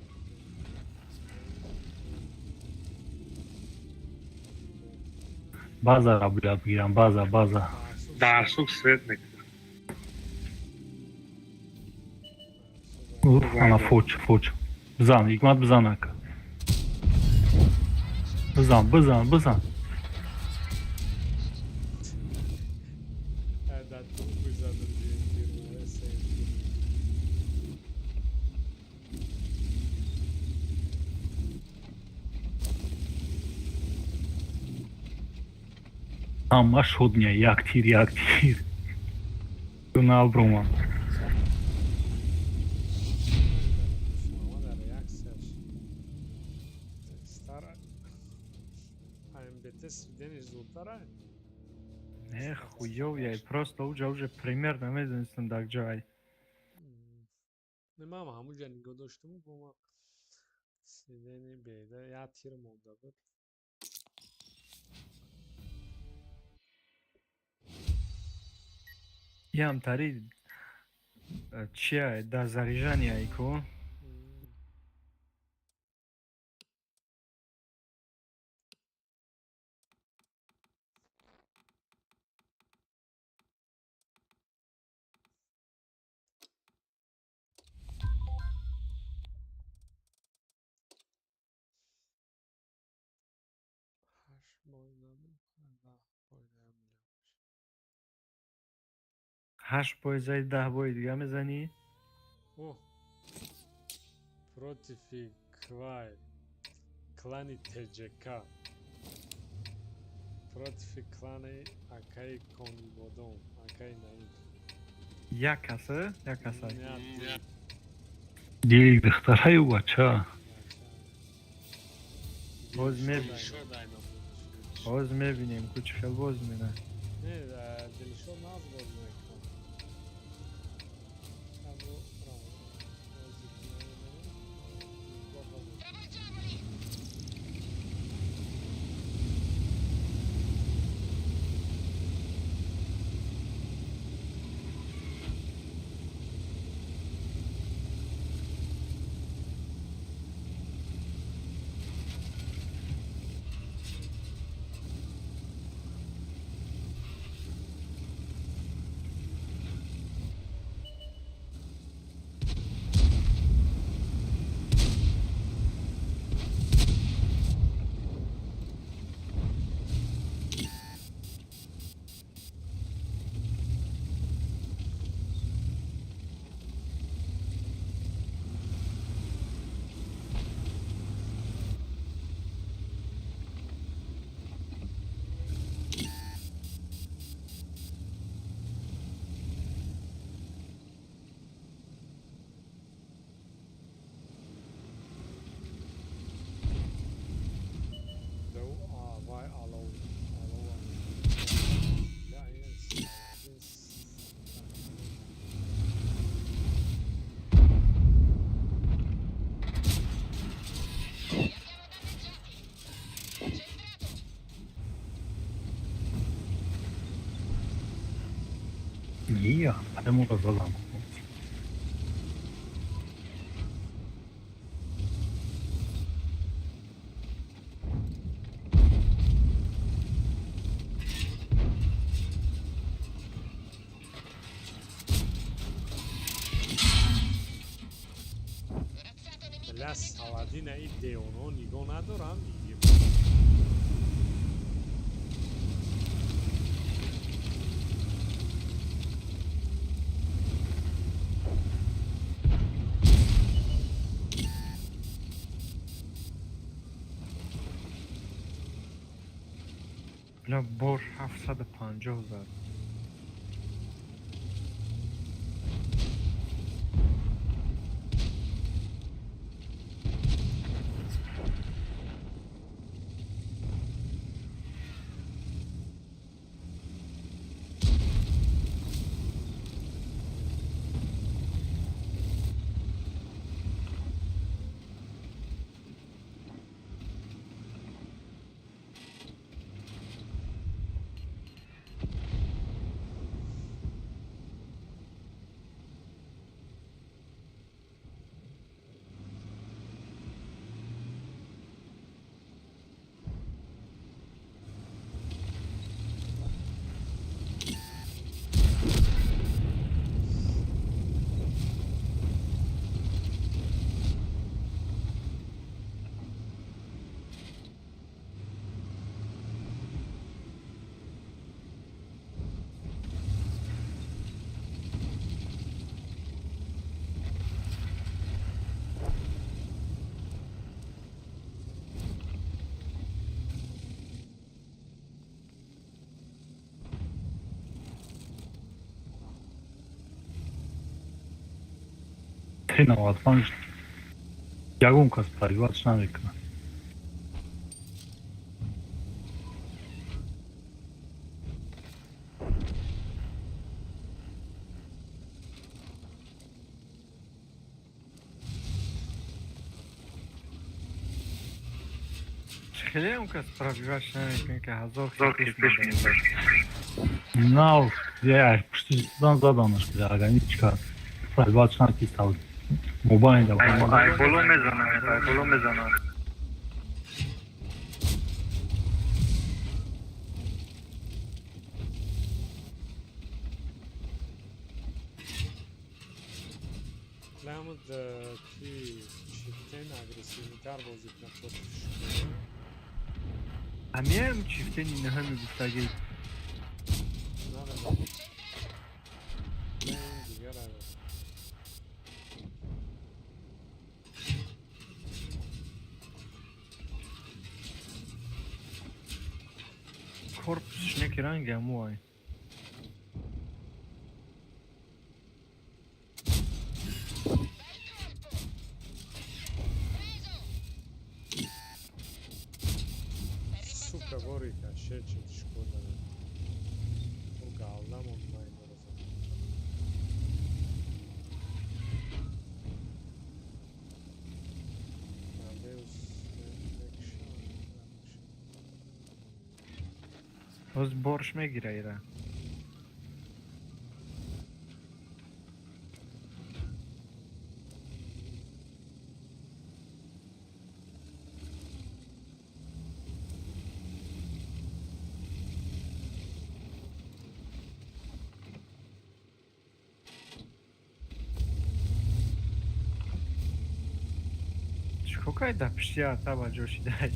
Базара бля бигирам, база, база. Дарсук свет мекунад. Уф, ана фоч, фоч. Бизан, ҳикмат, бизан ака. Бизан, бизан, бизан. Да ту задам дирморе сем. Ҳама шодня, як тир, як тир. Набромам. Дар реаксияш. Тезтар АМБТ сведениш зудтара. Не, хуёв я, просто уҷа уже примерно медонистам дар ҷой. Ман ҳамунҷа нигоҳ доштуму бо ман сидени беда як тир монда буд. Ям тари чия да заряжания ку? Ҳашт бой зади, 10 бои дига мезанӣ? О, против квай клани ТЖК, против клани акаи Конибодом, акаи Наим. Як каса, як каса. Дилик духтараю бача. Боз мебинем. Боз мебинем, ку чӣ хел боз мена. Не, Дилшод наз боз мекунад. Travolgiamoli! Вай алов алов. Ля, ин Li abbiamo danneggiati! Centrato! Ия, падамура задам. Corazzato nemico Ля, danneggiato! Саладина и девоно нигоҳ надорам. Бля, бор 750 зад. Т95 ягон кас париватш намекунад. Хеле он кас пробиваш намекунӣ, ки ҳазор хел пеш мебарад. Нав, я пушти зан заданаш, агар ҳеч кас пробивать накистав. Мобайн да. Ай боло мезанад, ай боло мезанад. Ламуд ки чифтен агрессивнитар бозӣ кунад против Шкода. Ҳамиам чифтени наҳами гуфтагӣ. Намедонам. Не, ин дигар ара. Корпусш неки ранги ҳамуай. Bel colpo! Preso! È Сука, rimbalzato! борика, шечет Шкода. О галдамон майнеро зад. Надеюсь, мекшам. Боз борш мегира ира. Чикор кай да пишти арта ба ҷо шидай?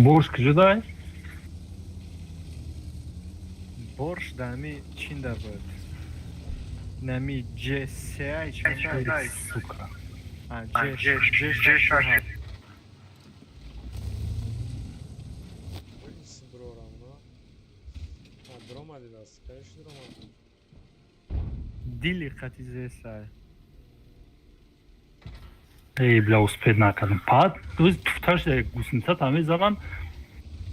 Борш куҷо дай? Борш да ҳами чин да буд. Нами ҷ3 чанд? Сука. А, Ҷ Ҷ6. Ис брорам, на? А, дромади даст, кайш дромади. Дили қати зесай. Эй, бля, успеть накардам. Пад, туз туфташ гусеница та мезанам.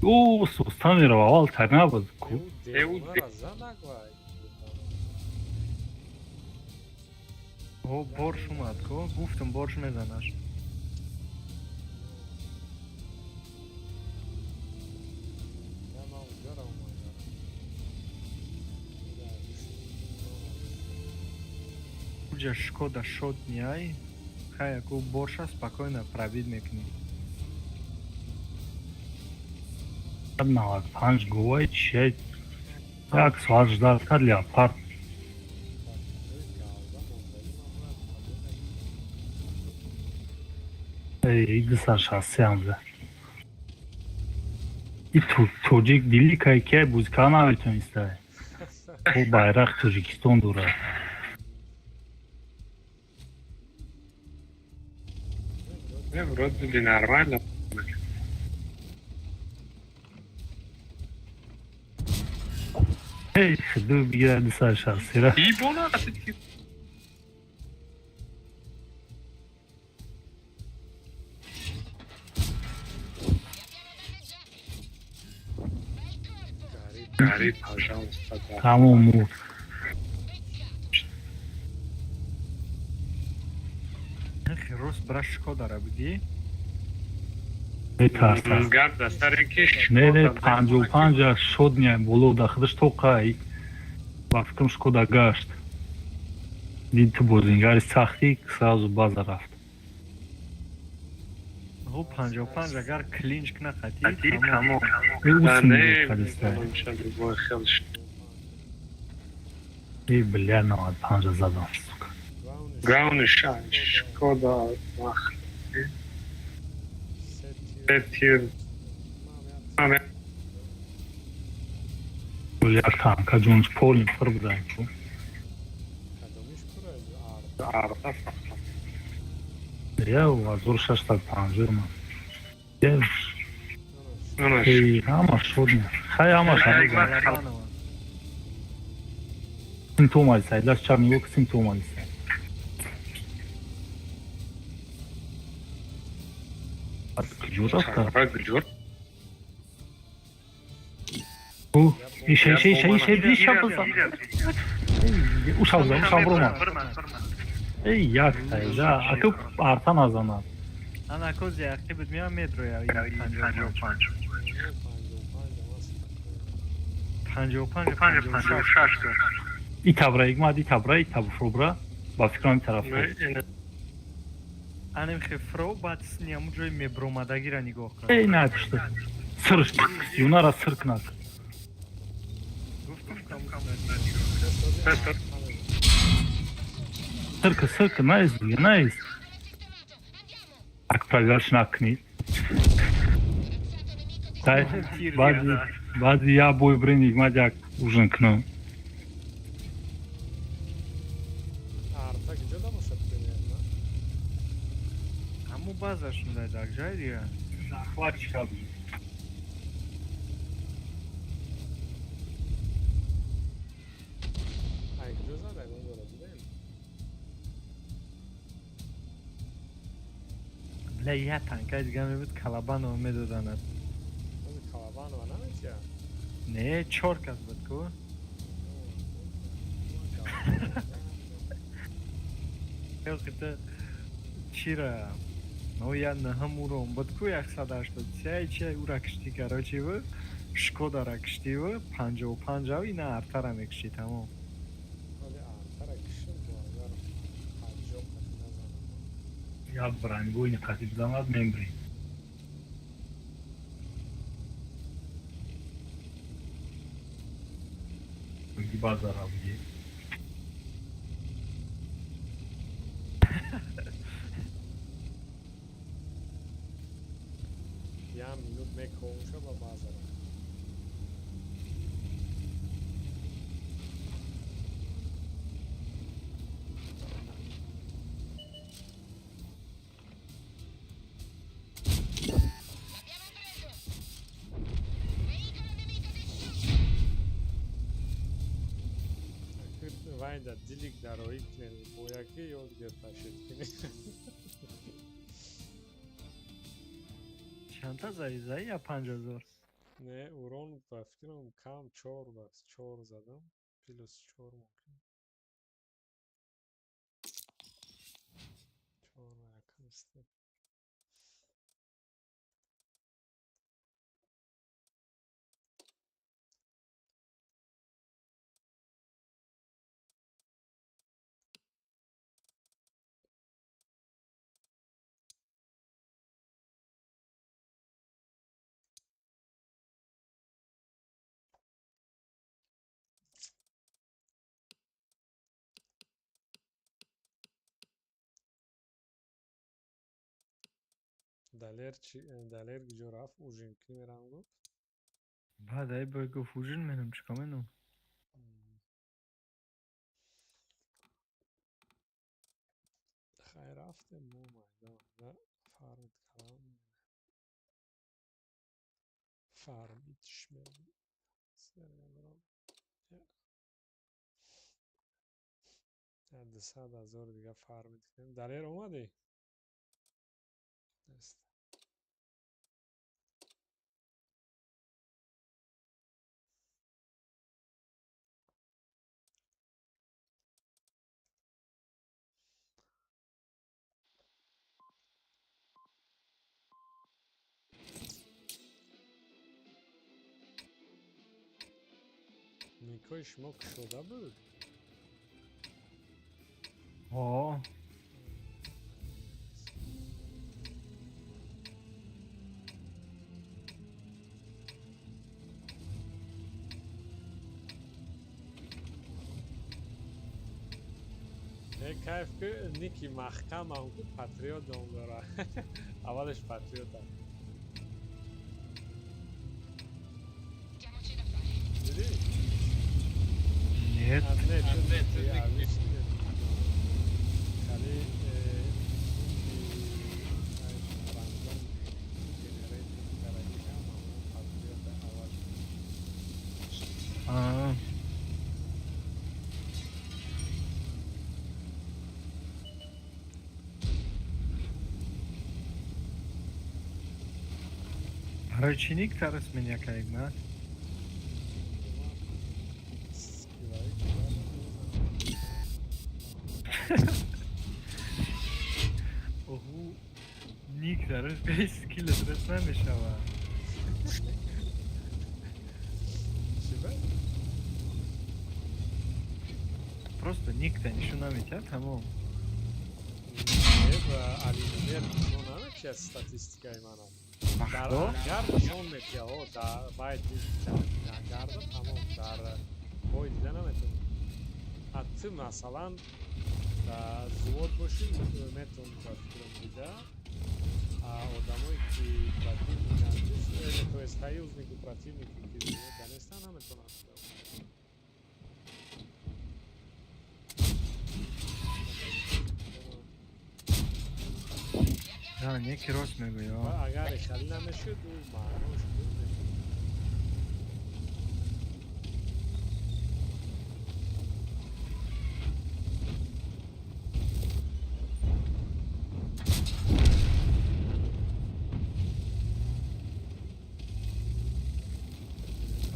О, соста мерава, аввал тар набуд. Ӯ девонара задак вай. О, борш омад ко, гуфтам, борш мезанаш. Я ман уҷара омадам. Уҷа Шкода шот ниай. Хаяку борша спокойно пробить мекунӣ. 95 говай чи як соат ждать кард леопард. Галда мондаги ман бояд қабул. Эй, 263 бля. И тоҷик дили кай ки бузика наметонистай. О, байрақ Тоҷикистон дорад. Не, вроде бы нормально. Эй, ду бигира 263 ра. Ибона все-таки. Li abbiamo danneggiati! Bel colpo! Гариб. Гори, пожалуйста, да. Тамом мурд. Peccato! Нахи рост бра Шкодара бигӣ. Метарсад. Гап да саре ки Не, не, Шкода. 55 шод ния боло да худаш тоқай. Ба фикрам, Шкода гашт. Дид ту бозингари сахтӣ, сразу база рафт. Ҳу, 55 агар клинч кна қатӣ Қатӣ тамом. тамом. Э, Да, ус не, мегӯяд. любой хел. Эй, бля, 95 задам, сука. Главный шанс. Шкода, мах. Тир. Маме. Як танка ҷонш полин пур будан. Кадомиш пур арта? Арта фақат. Я 1650 ман. Я Ну, эй, ҳама шод. Хай ҳама шод. Балабанова. Симптом алисай, даст чап нигоҳ ки симптом алисай. Баъд куҷо рафта? Куҷо? Ӯ, иша, иша, иша, иша, иша бизан. Уша бизан, уша буромад. Эй, як тайда, аку арта назанад. Ана кози ақибат меям, медроя. 55. 55 аст. 55, 56. И табра игмад, и табра, и таб фробра. Ба фикрам, тараф. Анем хе фро, баъд сни ҳамун ҷои мебромадагира нигоҳ кун. Эй, на пишта. Сырш, юнара сыр кунак. Гуфтам, кам. Сырка, сырка, наиз, наиз. Sistemato. Andiamo. Так проверш накунӣ. Дай, Razzato nemico distrutto. баъди як бой брин, игмад, як ужин кунам. Арта куҷода бошад примерно? Ҳамун базашон дар як ҷай дига. Захватчика. Ай, куҷо зада, ягон ҷоро дидем? Бля, як танкаи дига мебуд, Калабанова медоданад. Ози Калабанова наметия? Не, чор кас буд ку. Ёқита чира ну я наҳам урон буд ку, 183 чи ура кишти, короче, ву Шкодара киштиву 55 ав ина артара мекиши, тамом. Ози артара кишим, бо агар 50 қати назанам. Як бронебойни қати бизанад, мембрӣ. Базара буди. Як минут мекомша ба базара. L'abbiamo preso. Veicolo nemico distrutto. Вайда дилик дароӣ кунем, бояки ёд гирташед кунем. Чанта заи, заи я 5000? Не, урон ба фикрам кам, чор, бас чор задам, плюс чор, мумкин чор якам степ. Далер чи, Далер куҷо рафт? Ужин кӣ мерам гуфт. Баъд ай бой гуфт, ужин менам, чикор менам? Хай, рафтем мо майда майда фармид кардам, фармидш мегӯ. 200 000 дига фармид кунем. Далер, омадӣ? Нест. Никои шумо кушода буд? О. Е, кайф ки ники маҳкамам ку, Патриот ном дора. Аввалеш Патриота. Diamoci da fare. Дидӣ? Нет. Не, ту не, обычный. Хали ники random generate карагиам Патриота аввал. А. Барои чӣ ник тарас меня каик ма? Скилай кида. Оҳу. Ник дараш бе скилл дуруст намешавад. Чӣ ба? Просто никта нишон наметиҳад, тамом. Не, ба алимер нишон наметиҳад статистикаи манам. Дар Бахдо? ангар нишон метиҳад, о, дар байд ангарда тамом, дар бой дида наметавонӣ. А ту масалан дар взвод бошӣ, метавонӣ ба фикрам дида, а одамое ки противниканд, то есть союзнику противники ки взвод нестанд, наметавонанд дида. Да, неки рост мегӯӣ, Ва о. агар хали намешуд, ӯ маънош буд мешуд.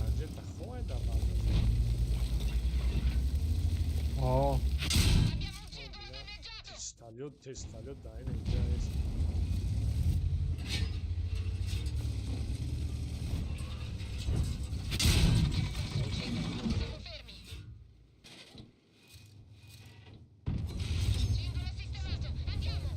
Раҷета хоҳед дар база. О, Abbiamo un cingolo danneggiato! Тесталёт, тесталёт дар ин инҷа аст. Siamo fermi! Cingolo sistemato! Andiamo!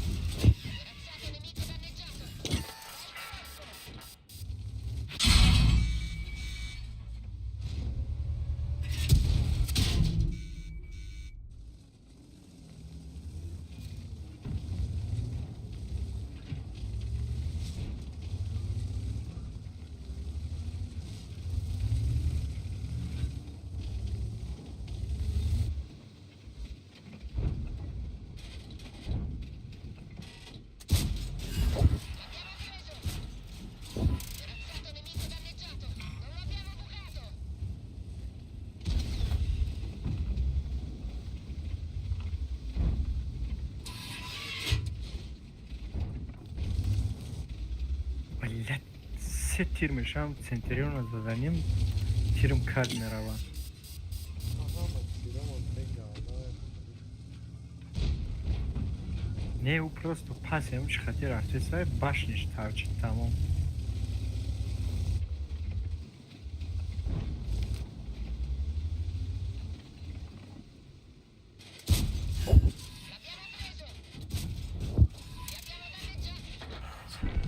Corazzato nemico danneggiato! Bel colpo! L'abbiamo preso! Corazzato nemico danneggiato! Non l'abbiamo bucato! Блядь, се тир мешавам, центуриона заданим, тирм кад меравад. Ҳама тирамон бегалда. Не, ӯ просто пас ҳамчи хати рафтесай, башниш торчит, тамом. L'abbiamo preso! Li abbiamo danneggiati!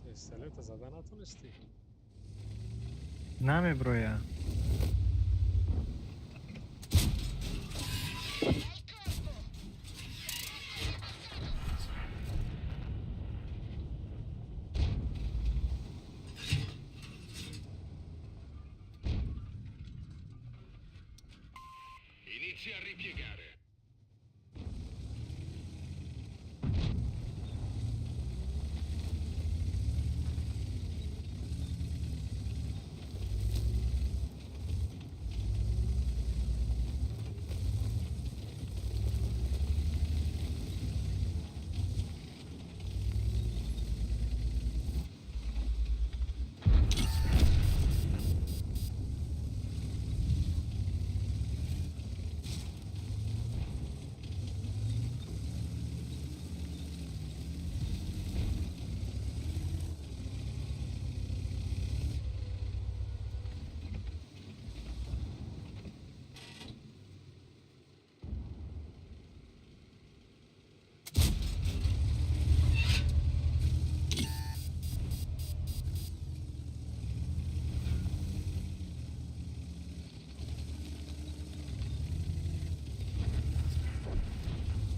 Пистолета зада натонистӣ? Намеброя. Bel colpo! Inizia a ripiegare.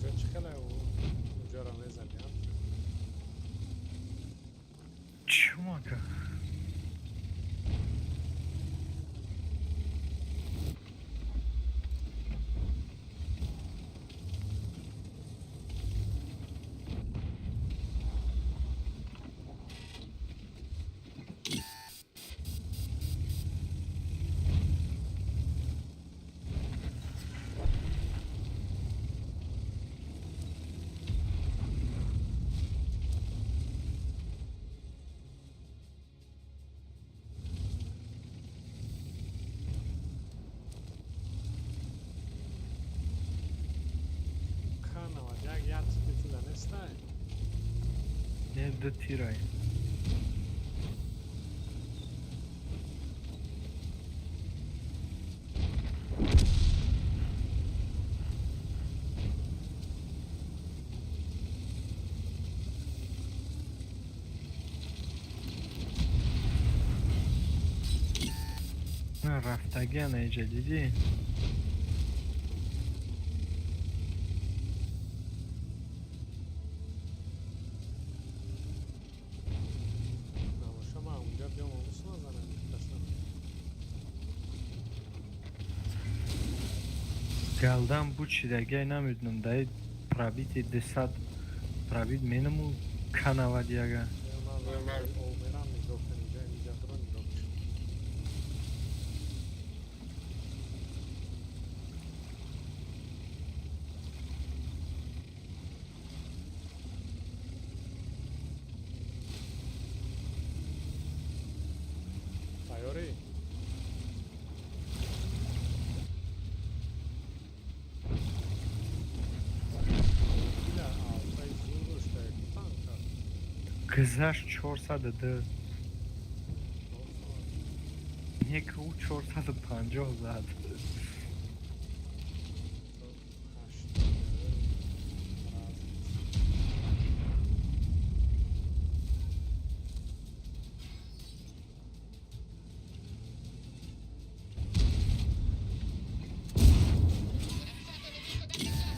Ҷо чӣ хеле уҷоро мезани? Чумака. К 91 як типи туда нестай? Не, ду тирай. На рафтагиана иҷа дидӣ? Набоша, ман унҷа биём, омӯз назанам касам. Галдан буд шидагиай, намедонам, даи пробити 200 пробит менаму К 91. Мерам, нигоҳ кун, инҷа инҷаро нигоҳ кун. Тайёрӣ? Ила алфаи зур дошта танка. Гузашт 402. Не, ки ӯ 450 зад. Ҳашт. Corazzato nemico danneggiato.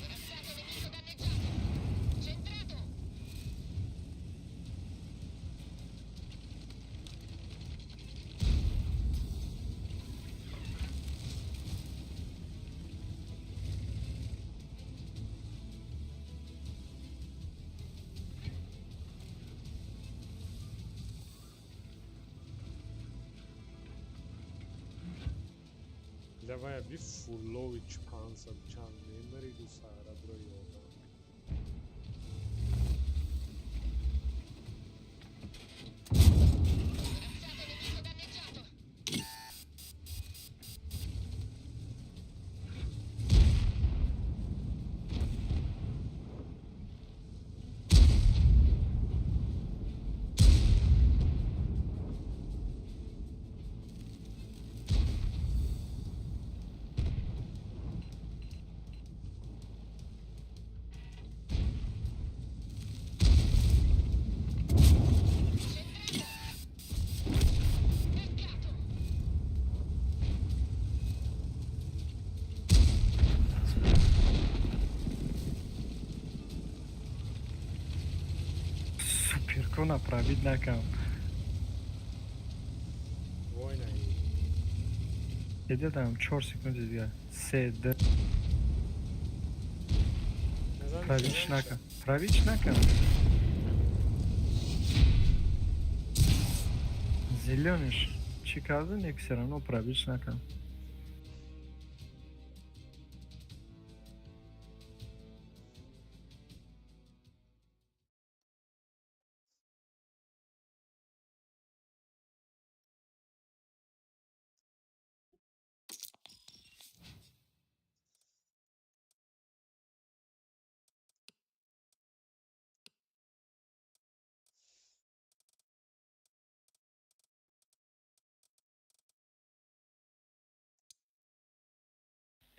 Corazzato nemico danneggiato. Centrato. Давай би фуллович 500 чанд мемариду сарадро ёдам. Corazzato nemico danneggiato. Centrato. Peccato. Суперкона пробит накам. Война. Дедам 4 секунди дигар. Се, д. Мезаниш, Правич мезаниш. нака. Правич нака. Зелёныш. Чӣ карда, не, все равно правич нака.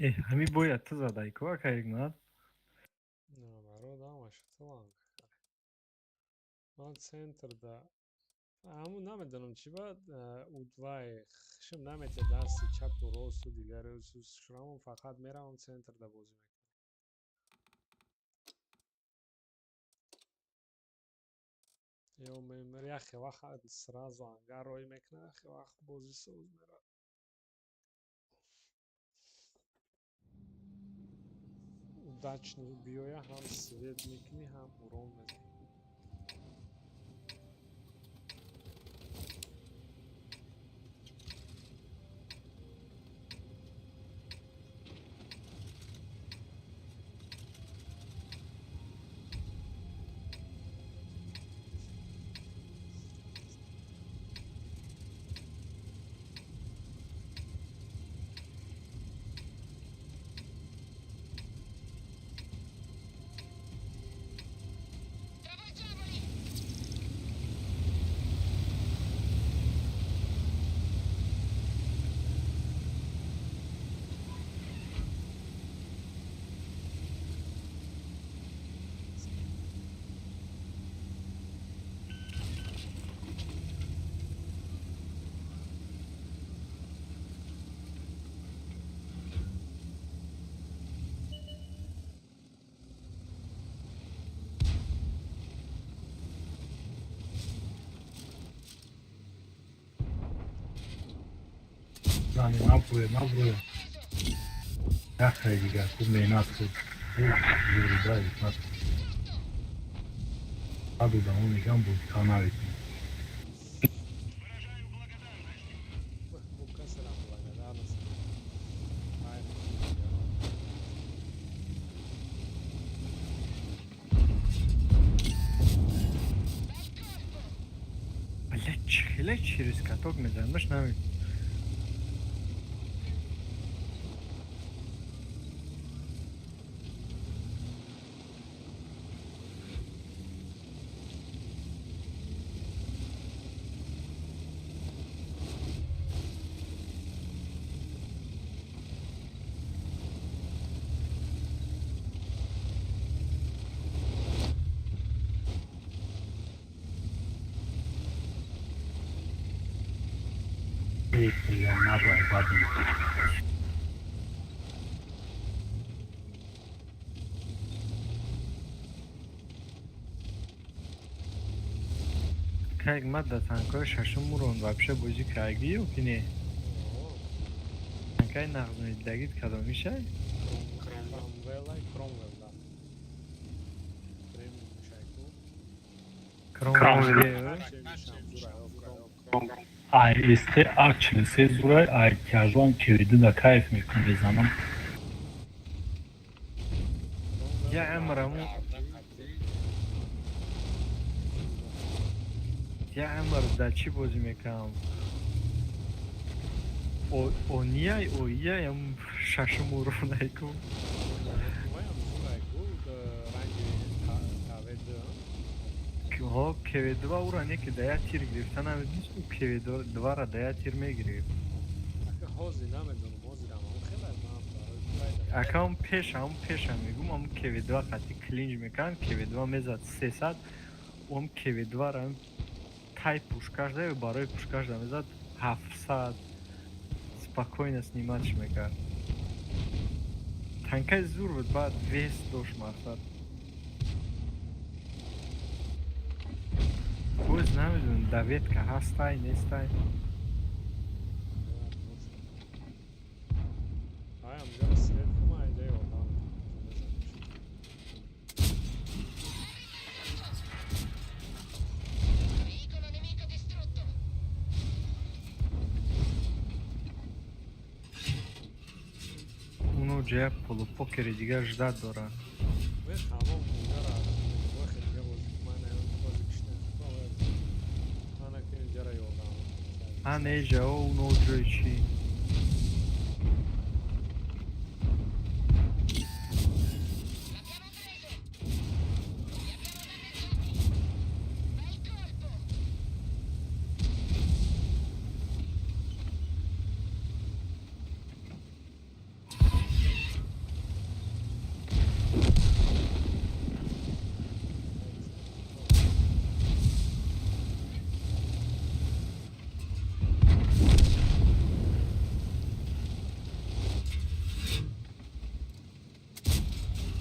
Э, ҳами бояд ту задай ку, ака Ҳикмат. Наоборот, ҳамаш таланг. Ман центрда ҳамун намедонам чӣ ба удвай хишм наметия, дасти чапу росту дигаре шурамон, фақат меравам центрда бозӣ мекунам. Ё яхе вақт сразу ангар рой мекунад, яхе вақт бозӣ соз меравад. Удачно биёя, ҳам свет мекунӣ, ҳам урон мезанӣ. Travolgiamoli! Зани наброя, наброя. Яхай дигар, ку меҳнат куд. Юрида ҳикмат. Надодам, мегам бозика наветем. Бо касера благодарност. Ай, Bel colpo! Блядь, чӣ хеле через каток мезанмаш, наме. Наброя бадем. Ака Ҳикмат, дар танкҳои шашум урон вообще бозӣ кардӣ ё ки не? Танкаи нағз медидагид кадомишай? Кромвелай, Кромвел, да. Премиум шайку. Кромвел. Кромвел. Ай СТ А43 зурай, ай тяжелам кевиду да кайф мекун безанам. Я амраму я амр дар чӣ бозӣ мекардам? Онияй, оияй, ам шашум уронай ку. Ваям зурайку, ранги КВД. Ҳо, КВ2 ура не ки да як тир гирифта намедонист, ӯ КВ2-ра да як тир мегирифт. Ака, ҳозир намедонам, ҳозирам ҳам хеле ман барои кулай. Ака, он пеш, ҳам пеша мегум, ам КВ2 қати клинч мекард, КВ2 мезад 300, он КВ2-ра тай пушкаш да барои пушкаш да мезад 700, спокойно снимать мекард. Танкаи зур буд, баъд вес дошт, мақсад. Боз намедонам, даведка ҳастай, нестай. Уҷа як полупокери дигар ждать дорад. Ве тамом инҷара вохи дига бозӣ ман бозӣ кишнем. Мана ки инҷара ёрдам. А не ҷа о уно ҷои чӣ? L'abbiamo preso! Li abbiamo danneggiati! Bel colpo!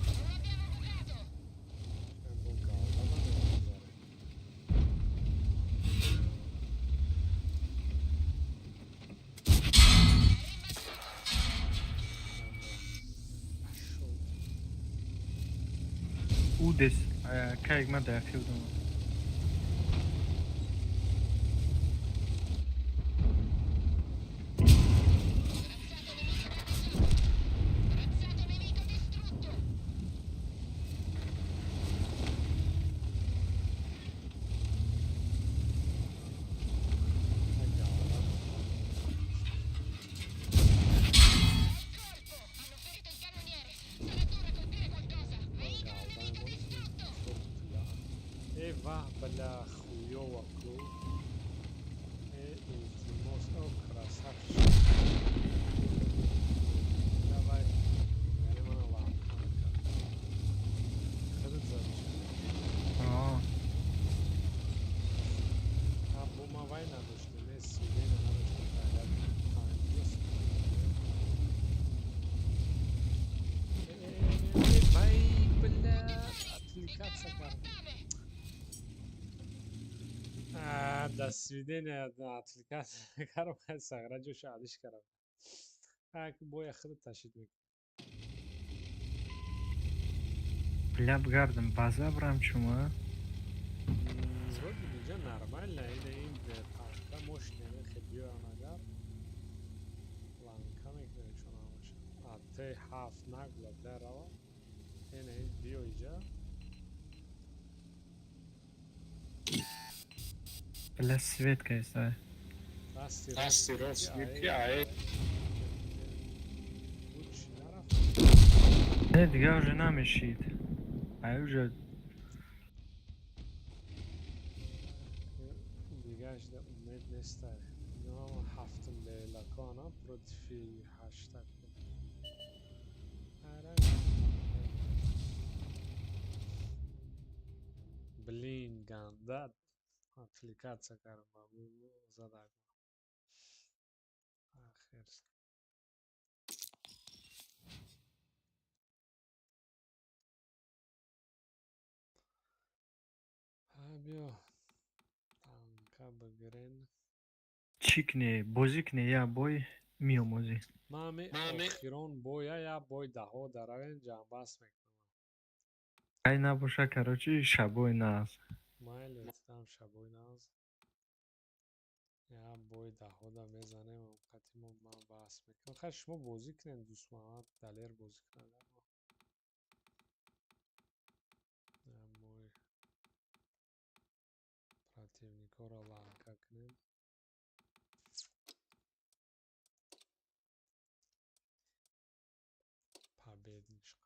Non l'abbiamo bucato! Бо галда намегузарем. Ашо. Удес кайг ма дафи будам. Corazzato nemico danneggiato! Corazzato nemico distrutto! Галда. Bel colpo! Hanno ferito il cannoniere! Sarà dura colpire qualcosa! Veicolo nemico distrutto! Э ваҳ, бля, хуёва ку. Э, илтимос, о, красавчик. Давай. Яъне мана лампа мекард. Худат задиш. Аа. А бо ма вай надоштем, э свидена надоштем, як панҷо. Э, э, э, вай, бля, отвлекаться кард. Rottame! А, до свидания, отвлекаться кардам, сағра ҷоша алиш кардам. Так, боя худат ташид мекунӣ. Бля, бгардам база брам чума. Вроде инҷа нормально, ина ин танка мощный, хе биёян агар ланка мекунем чун ҳамаша. А Т7 нагла, бля, рава. Ина ин биё иҷа. Бля, свет кайса. Расти Расти рост рост ки ки ае. Буд чӣ нарафт? Не, дига уже намешид. Ай уже Дигашда умед нестай. Инам ҳафтум лейлакона против ҳаштак. Блин, ганда отвлекаться кардам, задак. Ахир. Ҳа, биё танка бигирен. Чӣ кне, бозӣ кне, я бой меомӯзӣ. Ман ами охирон боя я бой даҳо даравем ҷамъбаст мекунам. Ай набоша, короче, шабои наз. Майли, там шабои наз. Я бой даҳода мезанем, қати мо ман баҳс мекунам. Хай, шумо бозӣ кунед, Дӯстмуҳаммад, Далер бозӣ кунад. Я бой противникҳоро ланка кунем. Победный шқат.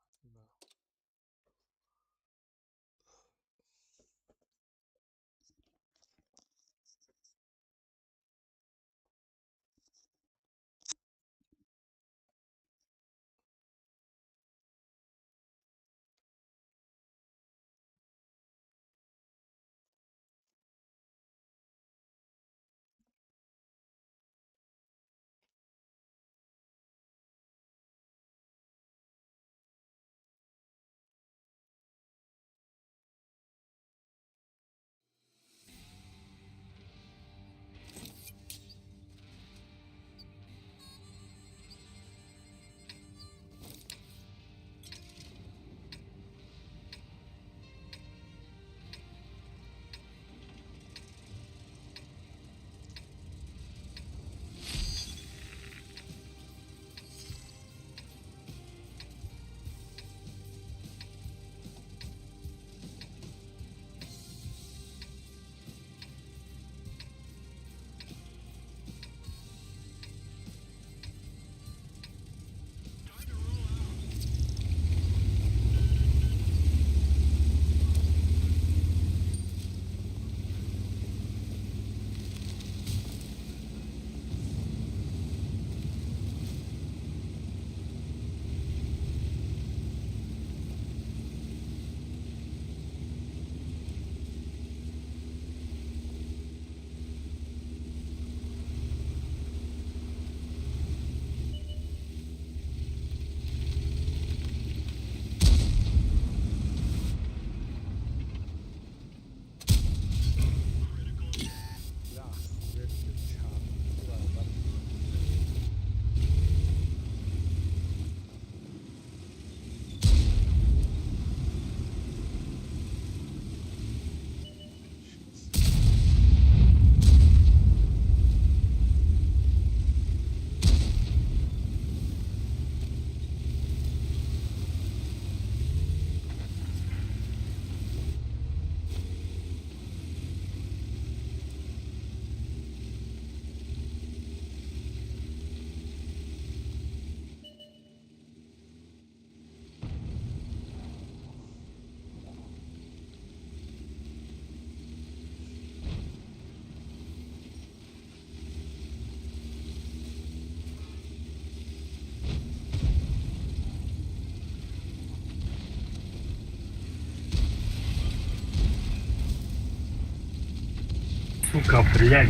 Сука, блядь,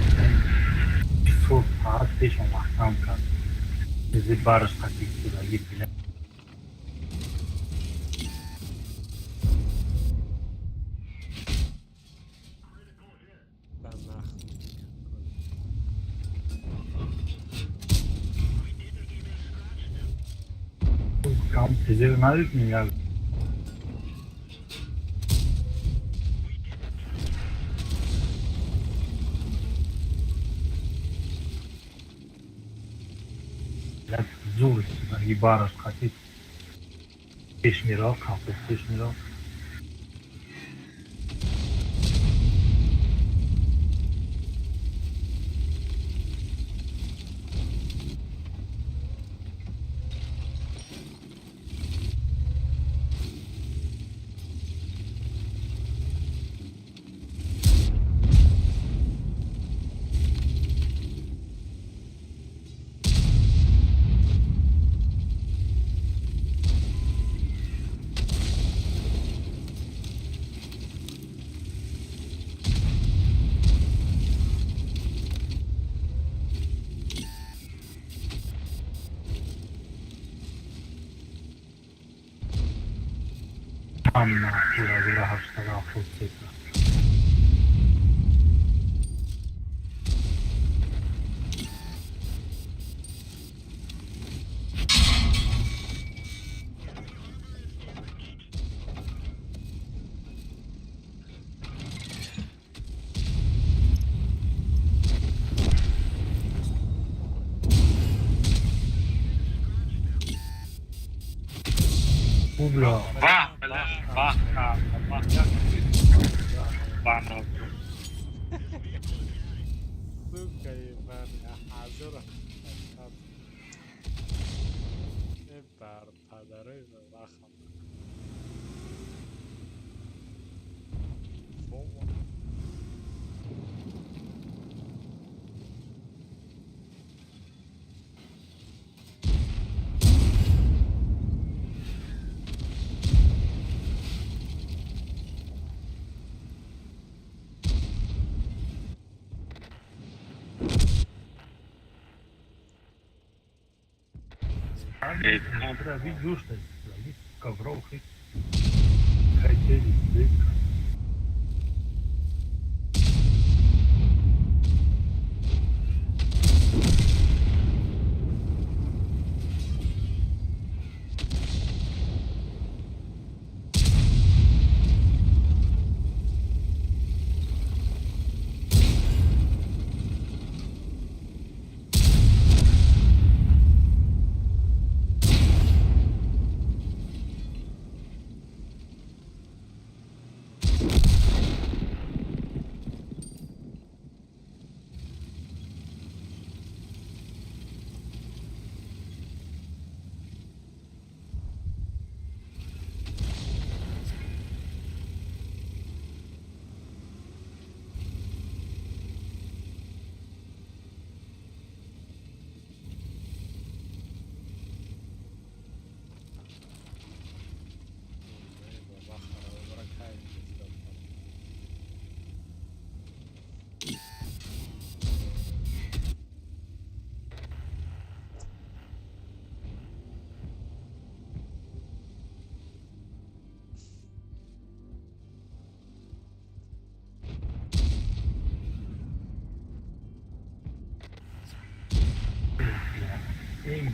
4 саат пешон вақтам кард. Изи барш қатик шудаги, блядь. Ба нах. Кам тезер надид меяг. Блядь, зур шудаги бараш қатик. Пеш мерафт, қафо пеш мерафт. Ҳама 1873. Хуб рафт. Вах, бля, вах, вах, вах. Сука, ебаный, 1080. Э, бар падарои вахам. Ковров, хотели.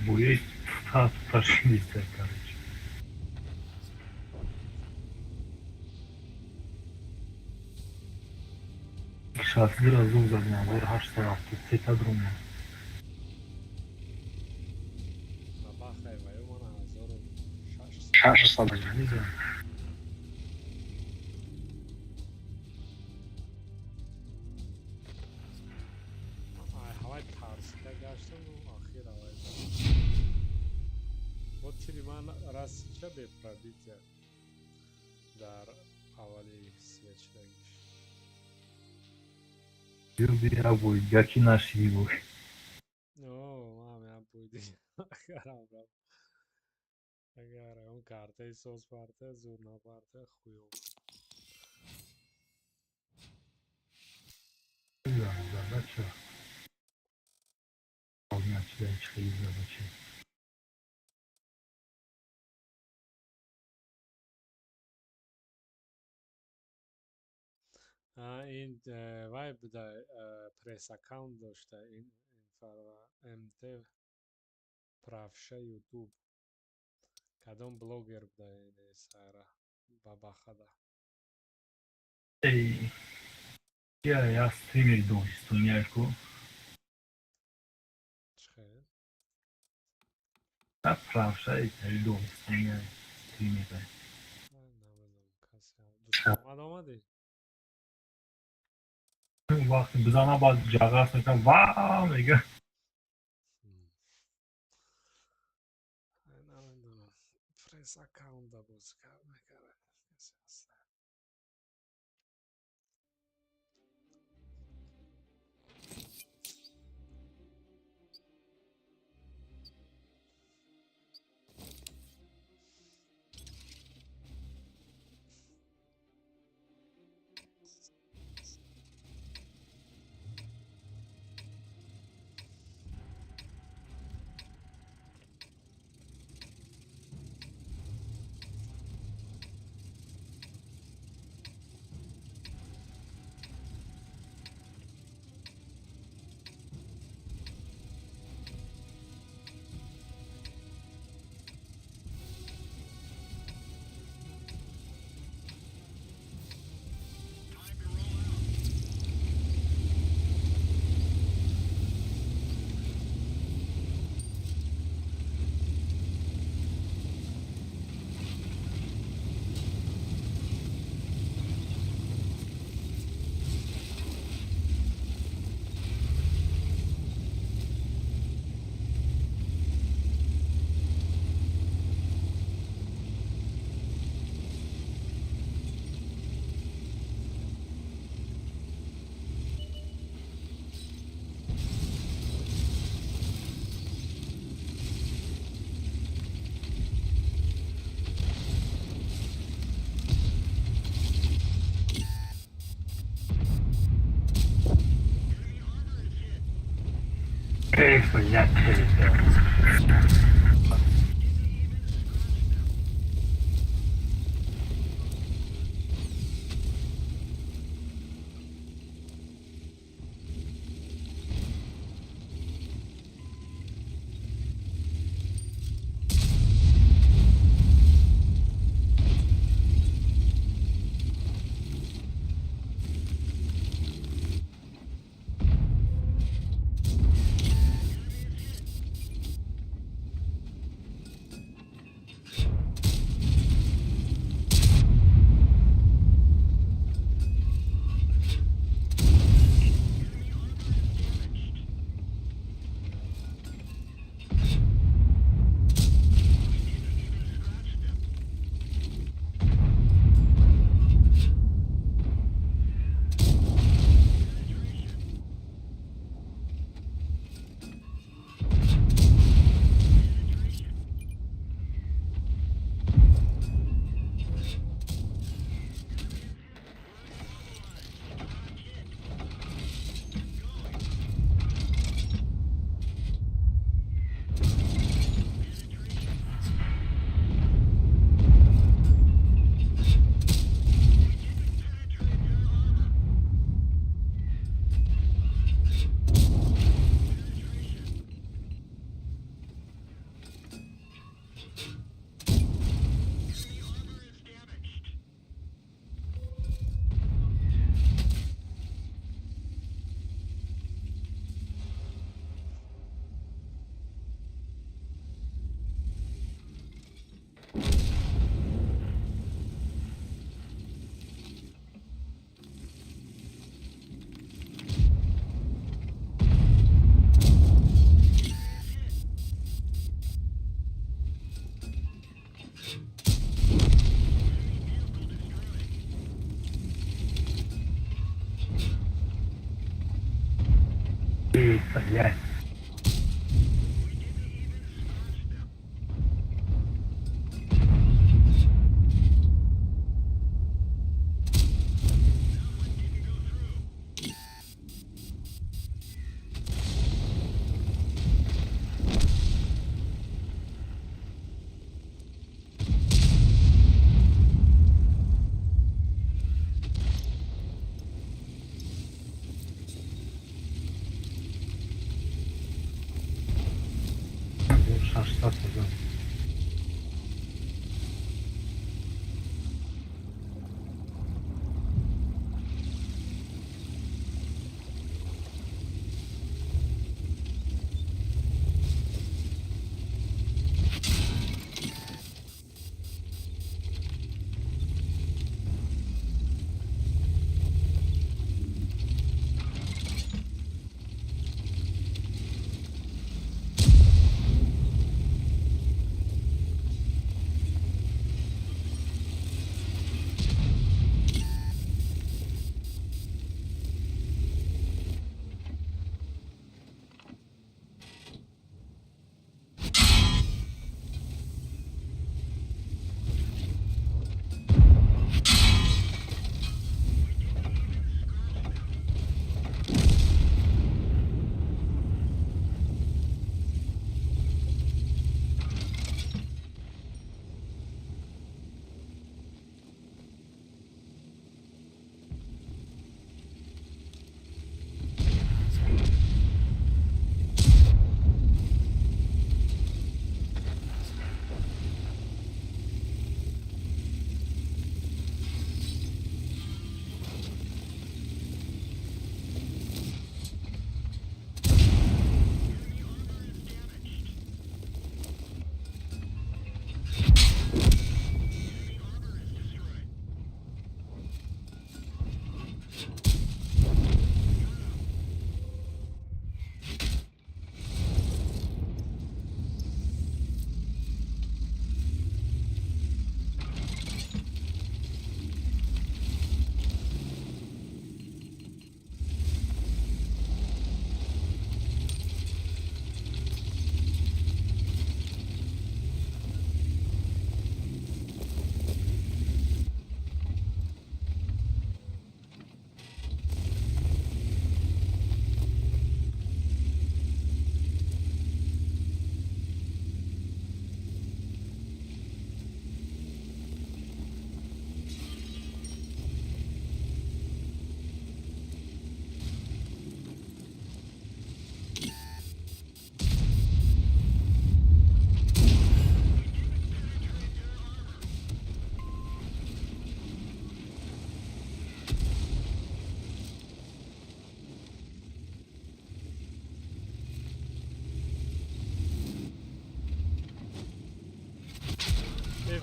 Бои пошли, короче. 62 зум задем, 873 та друма. Набахай ва ё мана 1600. 600. Низам. Ай, ҳавай тарсида гаштам, ахир ҳавай бо тири ман расича бе пробития дар аввали свечдагиш. Ё бой, яки наши бой. О, мам, я буди. Агарам рафт. Агар он картаи соз парта, зур напарта, хуёв. Бача. Чӣ бача. Ин вай буда, пресс аккаунт дошта ин МТ правша Ютуб. Кадом блогер буда ин сайра бабахада? Эй, я стримери донистонияку. Чӣ хел? Правша донистония стримера. Намедонам, касе. Дӯстомад омадӣ? Вақте бизана, баъд ҷағас мекунам, ва мега. Намедонам. Пресс аккаунта бозӣ мекард. Касе ҳаста. Эх, блядь.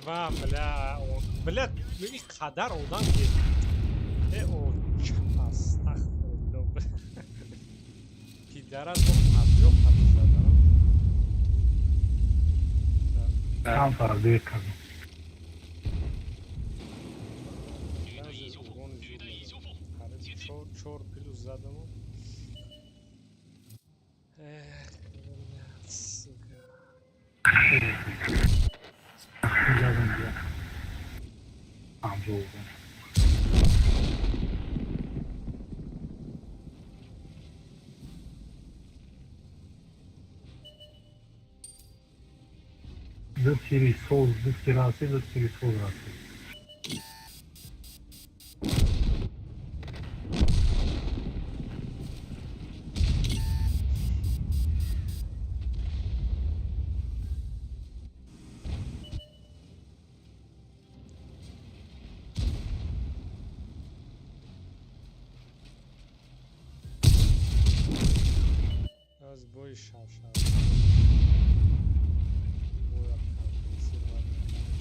Ва, бля, бля, ин қадар одам ки э оча, астағфирулло, пидарат бо 50 қати задам. Там фарқ кардам. Чор плюс задаму. Эх, блядь, сука. Задам бия. 50. Ду тири соз, ду тир расид, ду тири соз расид. Аз бои шавшав. Бояд компенсировать мекунем.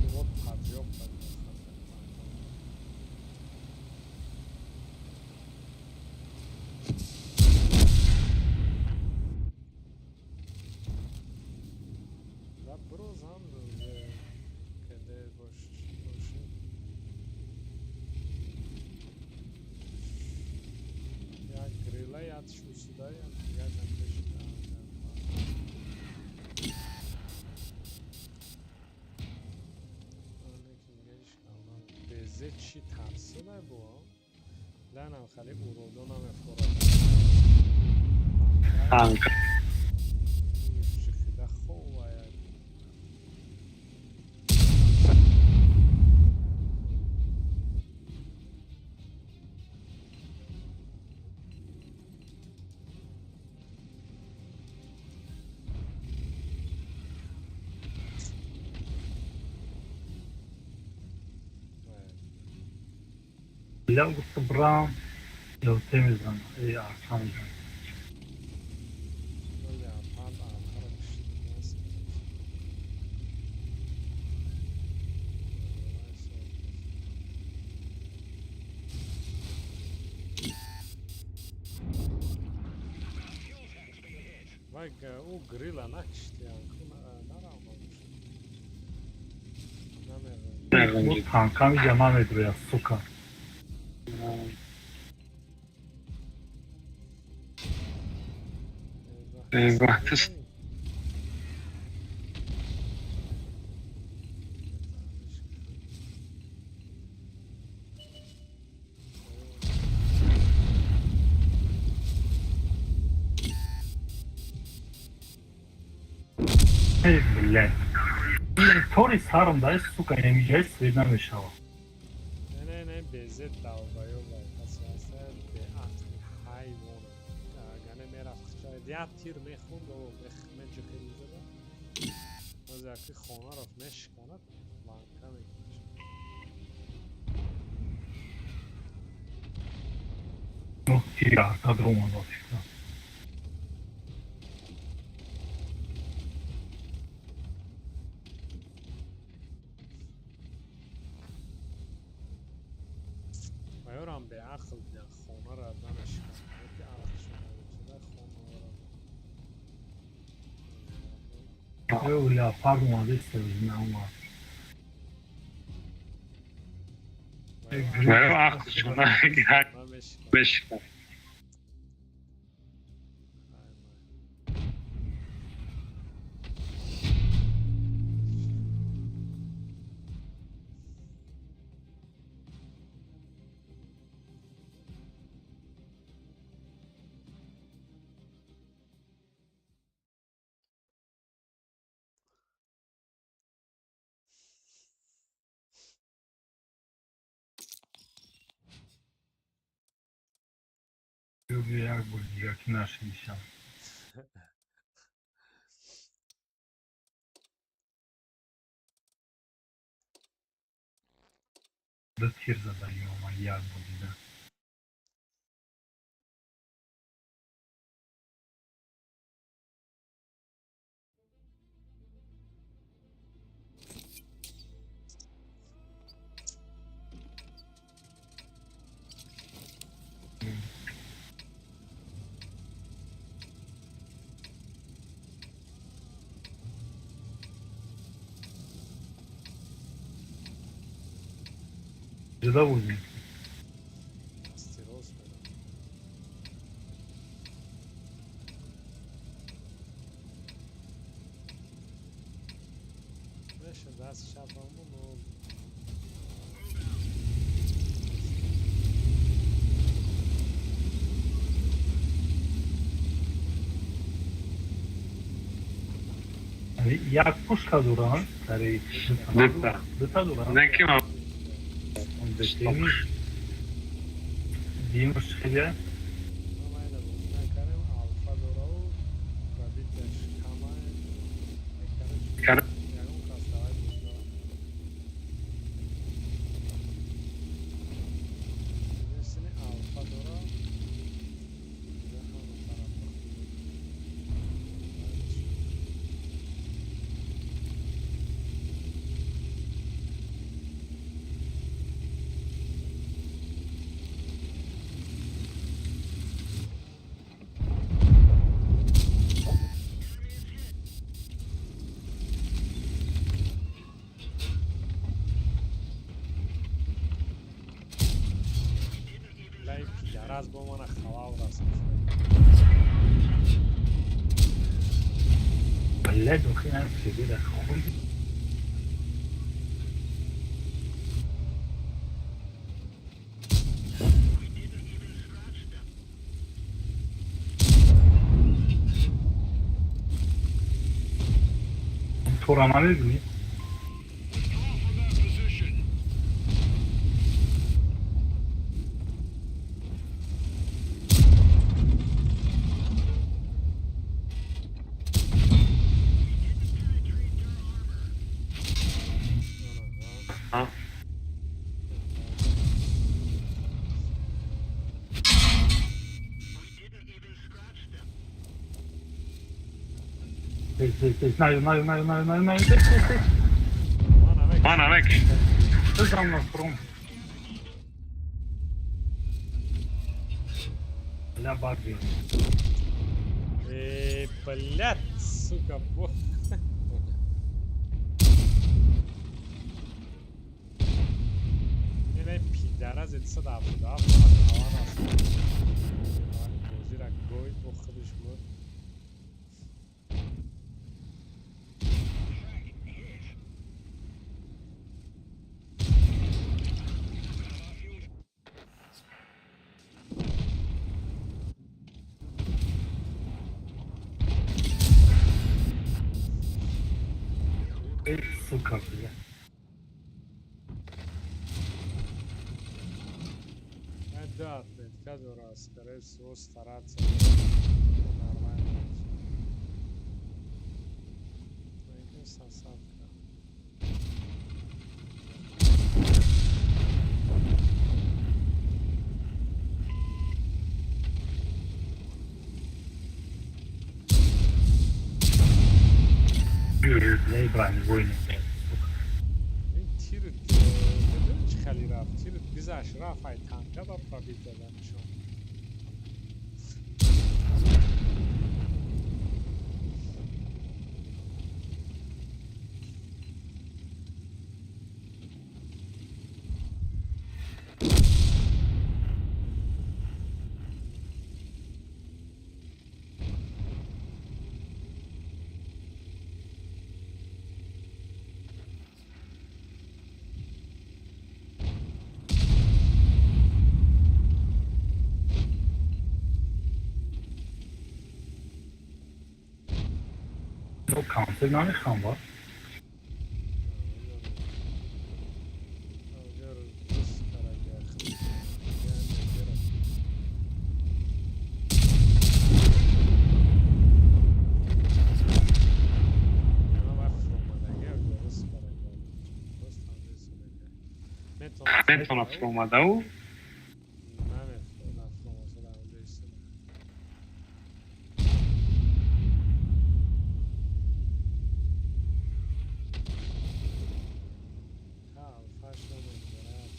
Урод 50 қати. Ва брозам каде бош боши. Як грила як шусида, як дигар напешида. Безе чӣ тарсида бо ланам хали уродо намефорад. Танк. Чихида хова як. Бля, гуфта брам, ё темизам, э арса мезанам. Леопард арқаро киштигаст. Вай, ӯ грила накиштиям, наравма. Бо танками ҷама медрояд, сука. Eyvah, kız. Эй, блядь. Тори сарам дай, сука, эмиҷаи свет намешава. Не, не, не, безе долбоёб касе ҳаста, беақли ҳайвон. Гане мерафт, як тир мехӯрд, меҷиқи мезада. Боз яки хонаро мешиканад, банка мекунад. Ну, тири арта дромад фикра. Ваёрам беақл бидан, хонаро намешиканад, ки ақлшон набошада, хонаро. Ё, леопард омада истеда, наомад. Ва ақлшон Намешиканад. мешиканад. Як бор дигар ки нашинишам. Ду тир задаги омад як бор дида. Ҷуда будем. Дасти рост мерам. Меша даст чапаму, но Як пушка дорам, дари Дута. дута дорам. Не ки ман Димиш. Димиш хеле. Ма майда бозӣ накардем, алфа дораву пробитияш камай. Короче, ягон кас давай бозӣ надорад. Единственный алфа дора. Дига ҳама тарафа хуб. Лай пидараз бо мана халал расид. Блядь, охи нам сидит, хуй. Тура намебини? А? Тез, тез, тез, наю, наю, наю, наю, наю, наю, тез, тез, тез. Ман намек. Тез на фрон. Бля, Барби. Э, блядь, сука, бо. Инай пидараз 177 мана халал расид. Бозира гой бо худиш мурд. Эй, сука, бля. Да, отметка дора, скорее всего, стараться нормально. Найди сосадка. Бля, бронебойный, бля, сука. Ин тир медони чӣ хеле рафт? Тир гузашт, рафт ай танка ба пробит дада нишон. Ну, каунтер намехам, ба. Агар дус карага худиш гера. Ана вақт омадаги агар рус карага. Рост ҳамдесадаги. Метавонад фуромадаву. Намефурад, фуромада ҳамдесада. Ха, алфашро мегузарад.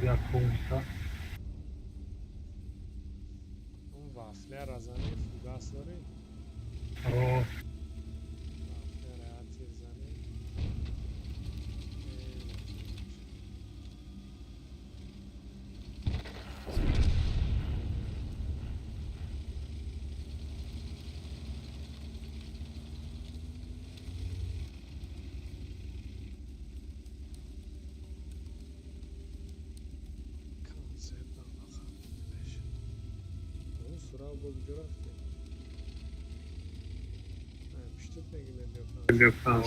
Дигар полниса. Он вафляра зани, фугас дорӣ? О. Вафляра як тир зани. Концерт сура бо куҷо рафтем? Пиштут меги мебиёфтам.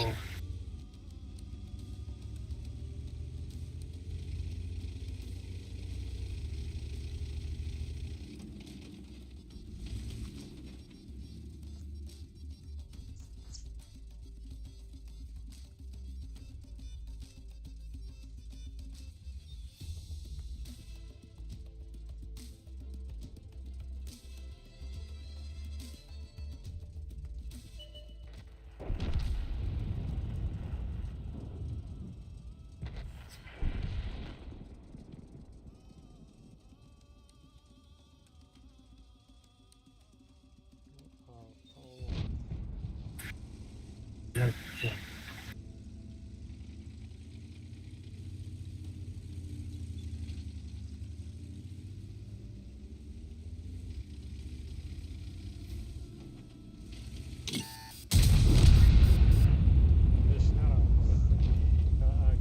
Беш нарафт.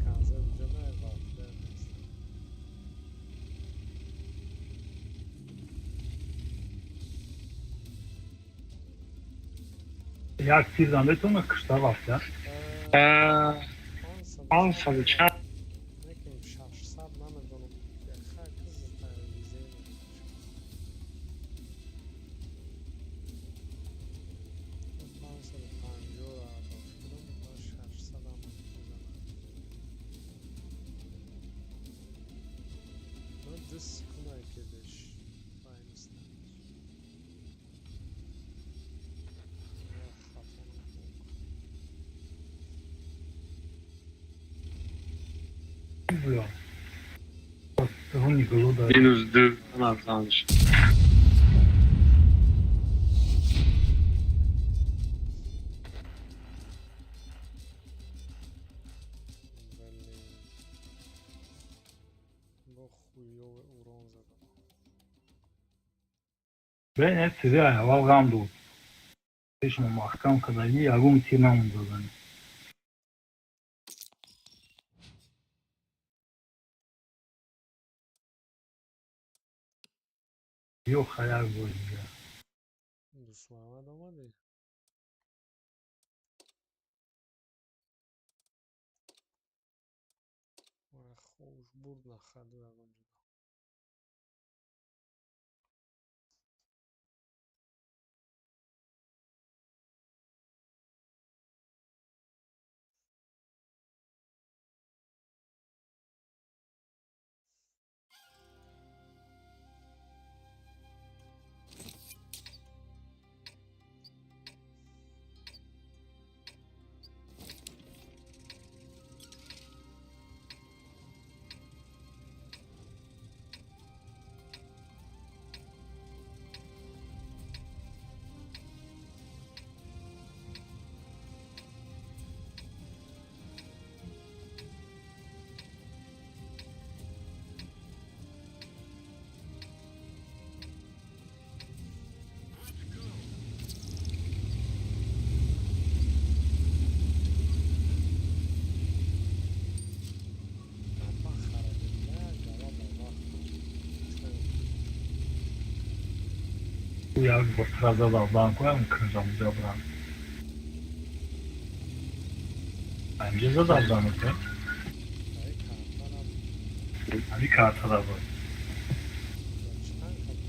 Концерт ҷо вафля нест. Як тирдан метавона кишта вафля? 500 чанд. Некем 600, намедонам. Хак визе. 550 ба фикрам, 600 ам мезанад. Ман 2 секунда ки беш байнистам. Хато накунам. Бля. Руни голода. Минус ду назанш. Блин. Бо хуёве урон задам. Бе, не, аввал ғам дод. Пешмо маҳкам кардагӣ, ягон тир намонд задан. Ё хаяр бори дигар. Дусмуҳаммад омадӣ? Ора ховуш бурд нахаду ягон ҷо. Гапа харадем, гала ба вақт. Як бор сразу завдан коям крыжам забран. Амҷа задавдан ка? Ай, карта набуд. Ами карта да буд. Чанд карта?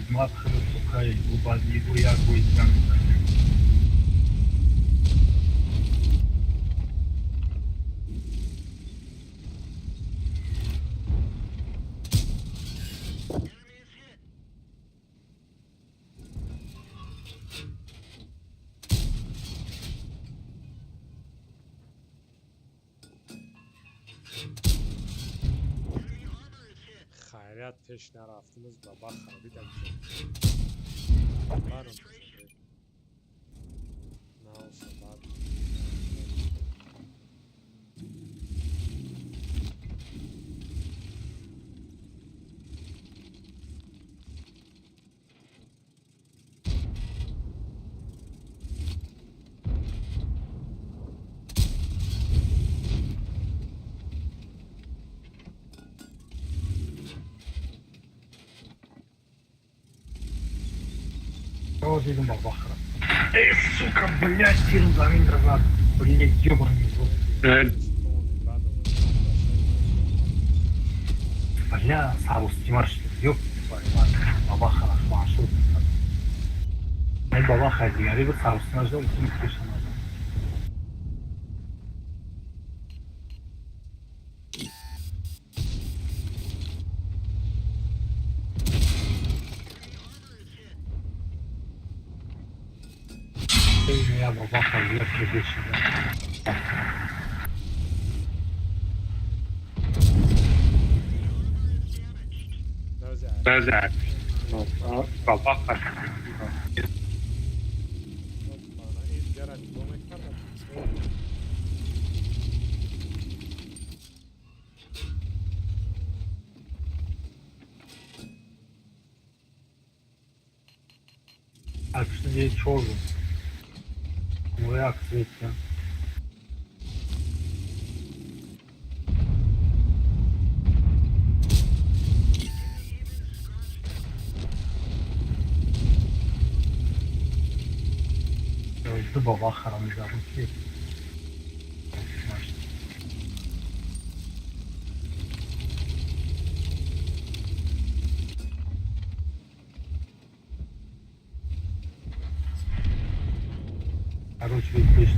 Хидмат хеле сукай баъди як бой дига мезанем. Хайрият, пеш нарафтимиз, ба бахарида. Баром. Науса бад. О, дидам ба бахара. Э, сука, блядь, тирм замин разад. Блядь, ёбаный в рот. Бля, сарустимар шуд. Ёб твою мать. Баба хараш машуд. Ай, баба хай дигари буд, сарустимар шуд, утун кешам. Я баба хай дига кешам. База. Баба хай. Дигара нигоҳ мекардам. Акшн чор буд. Моя аксветка. Ду баба харам забуд ки. Короче, пеш.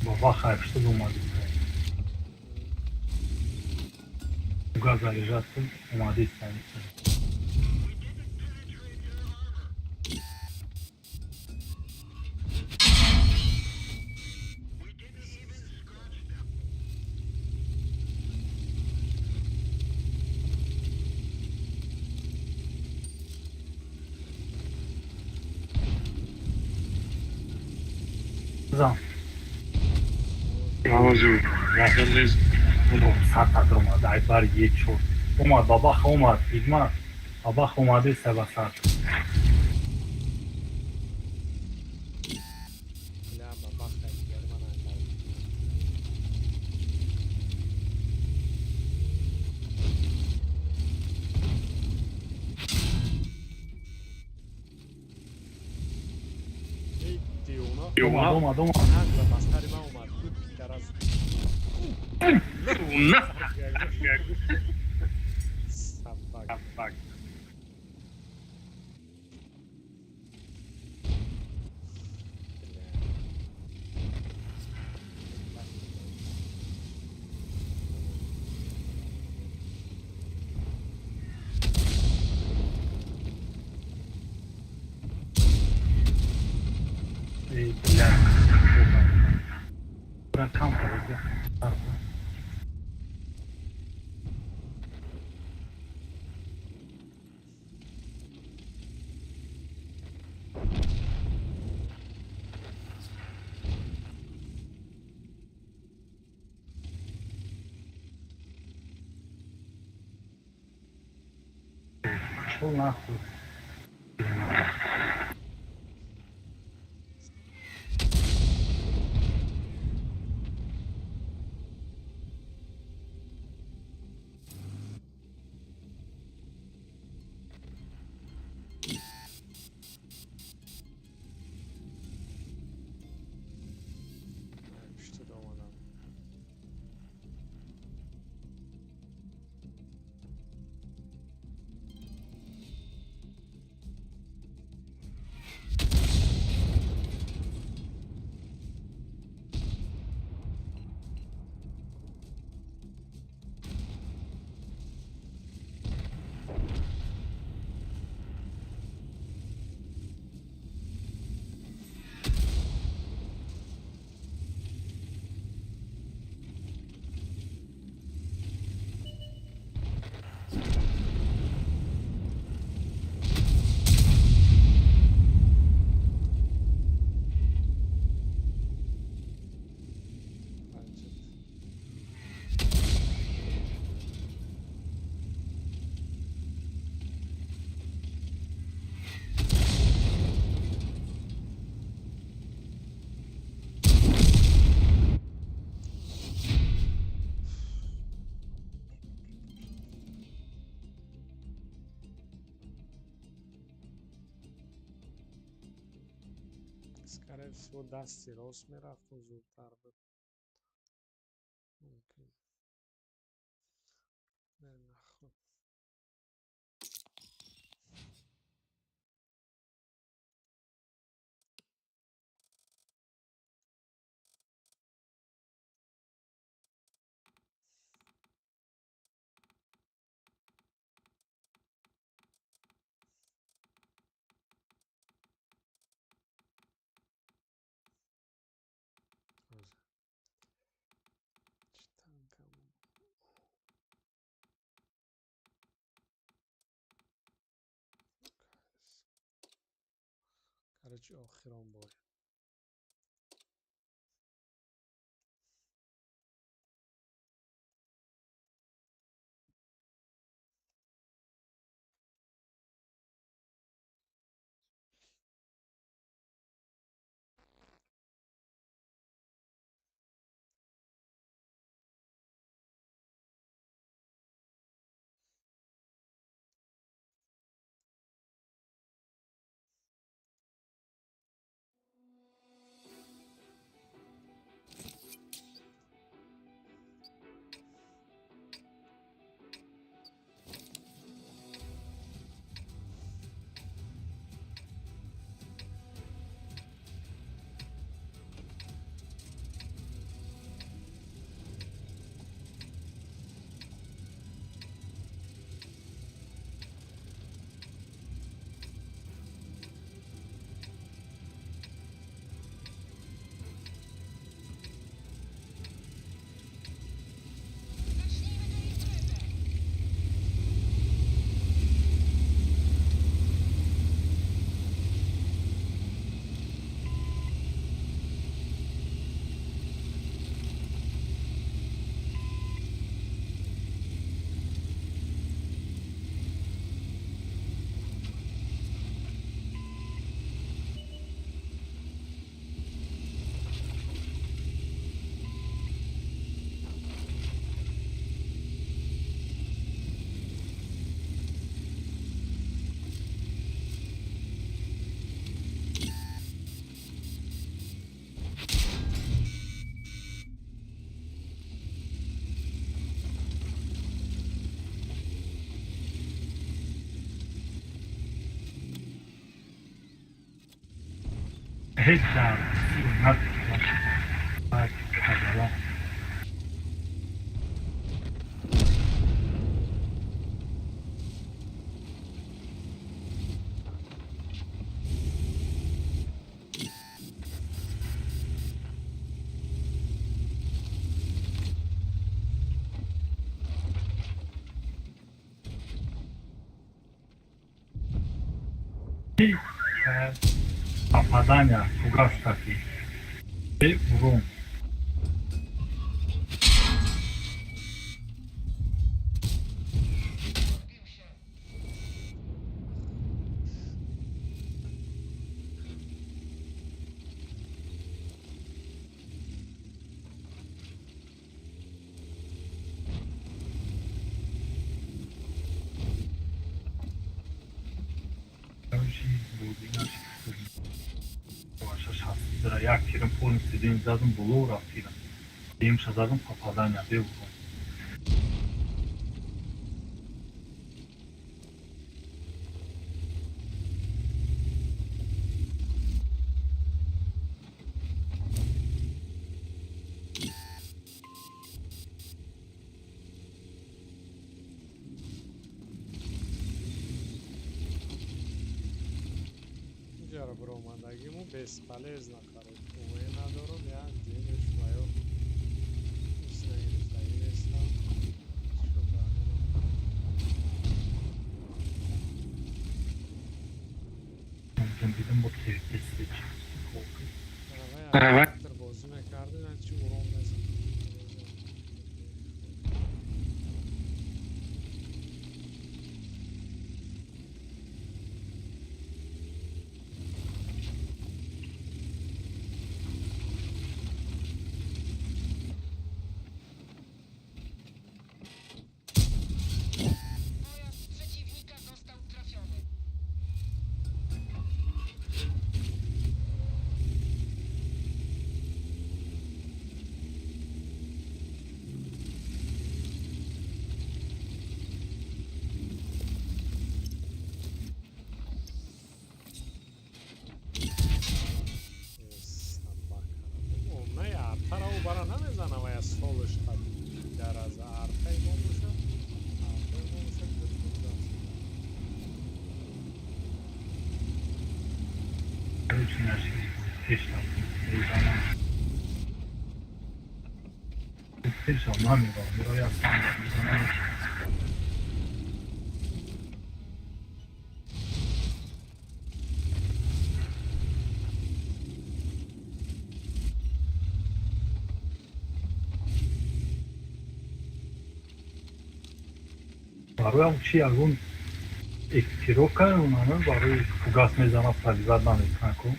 Баба хайф, что думали? Газа лежат, омади станица. Зан. Авазу. Сата омад, ай бар е чор. Омад, бабах омад, Игма. Бабах омади себа сат. Бля, бабах хай дигари ман ай. Эй, девона. Омад, омад, омад. Нағза бастари ман омад. Ду пидорас. На. Собака. Бля. Эй, бля. Кам карда. Пошел нахуй. Скорее всего, дасти рост мерафтум, зудтар буд. Мумкин. Не, нахуй. Чӣ танкам? Короче, охирон бой. Zacznijmy tę imprezę! Ҳеҷ дар Карбала. Попадания фугас таки. Урон. Odbił się. Як тирам полностью день задам, боло рафтирам. Демша задам, попадания бе урон. Инҷаро биромадагиму бесполезно, короче. Уме надорум, як димеш ваё ҳис нагирифтагӣ нестам. Чико карданам? Мумкин дидам бо телевизор. Давай, бозӣ мекардем, чи урон мезад. Pojazd przeciwnika został trafiony. Бара намезанам, ая солш дараза артаи мо боша, артаи мо боша. Пешам намерам, меояд, мезанам. Бароям чи ягон экипировка онана барои фугас мезана, пробивать намекунад ку.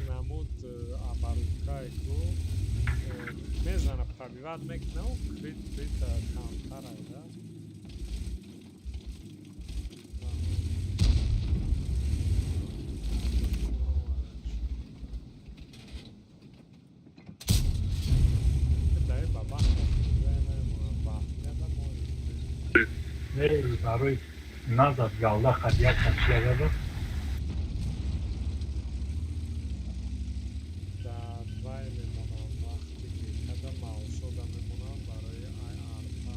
Намуд оборудкае ку мезана, пробивать мекунау, крит крит камтарай да. Барои назад галда хадия кашиягада. Дар вай мемонам, вақте ки када маусода мемонам барои ай арта.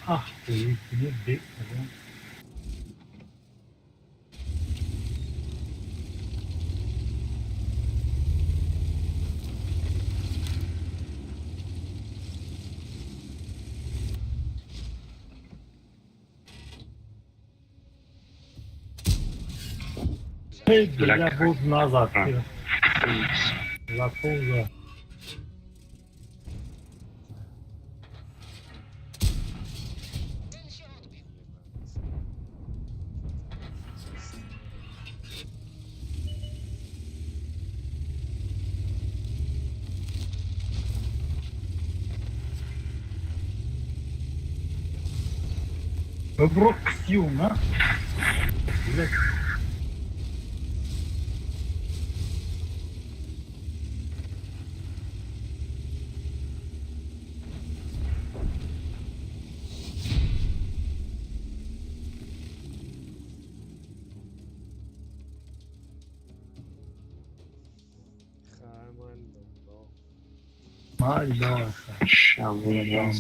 Ах, бозӣ бе. Бля, назад. Заполза. Броксюна. Шалом.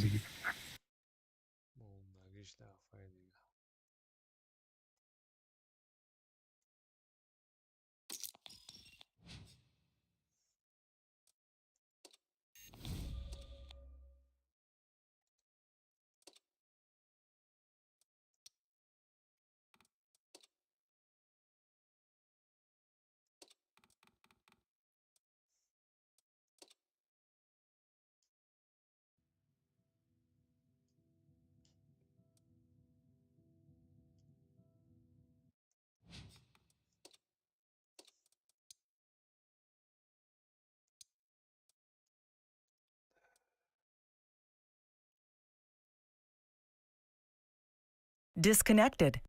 Disconnected.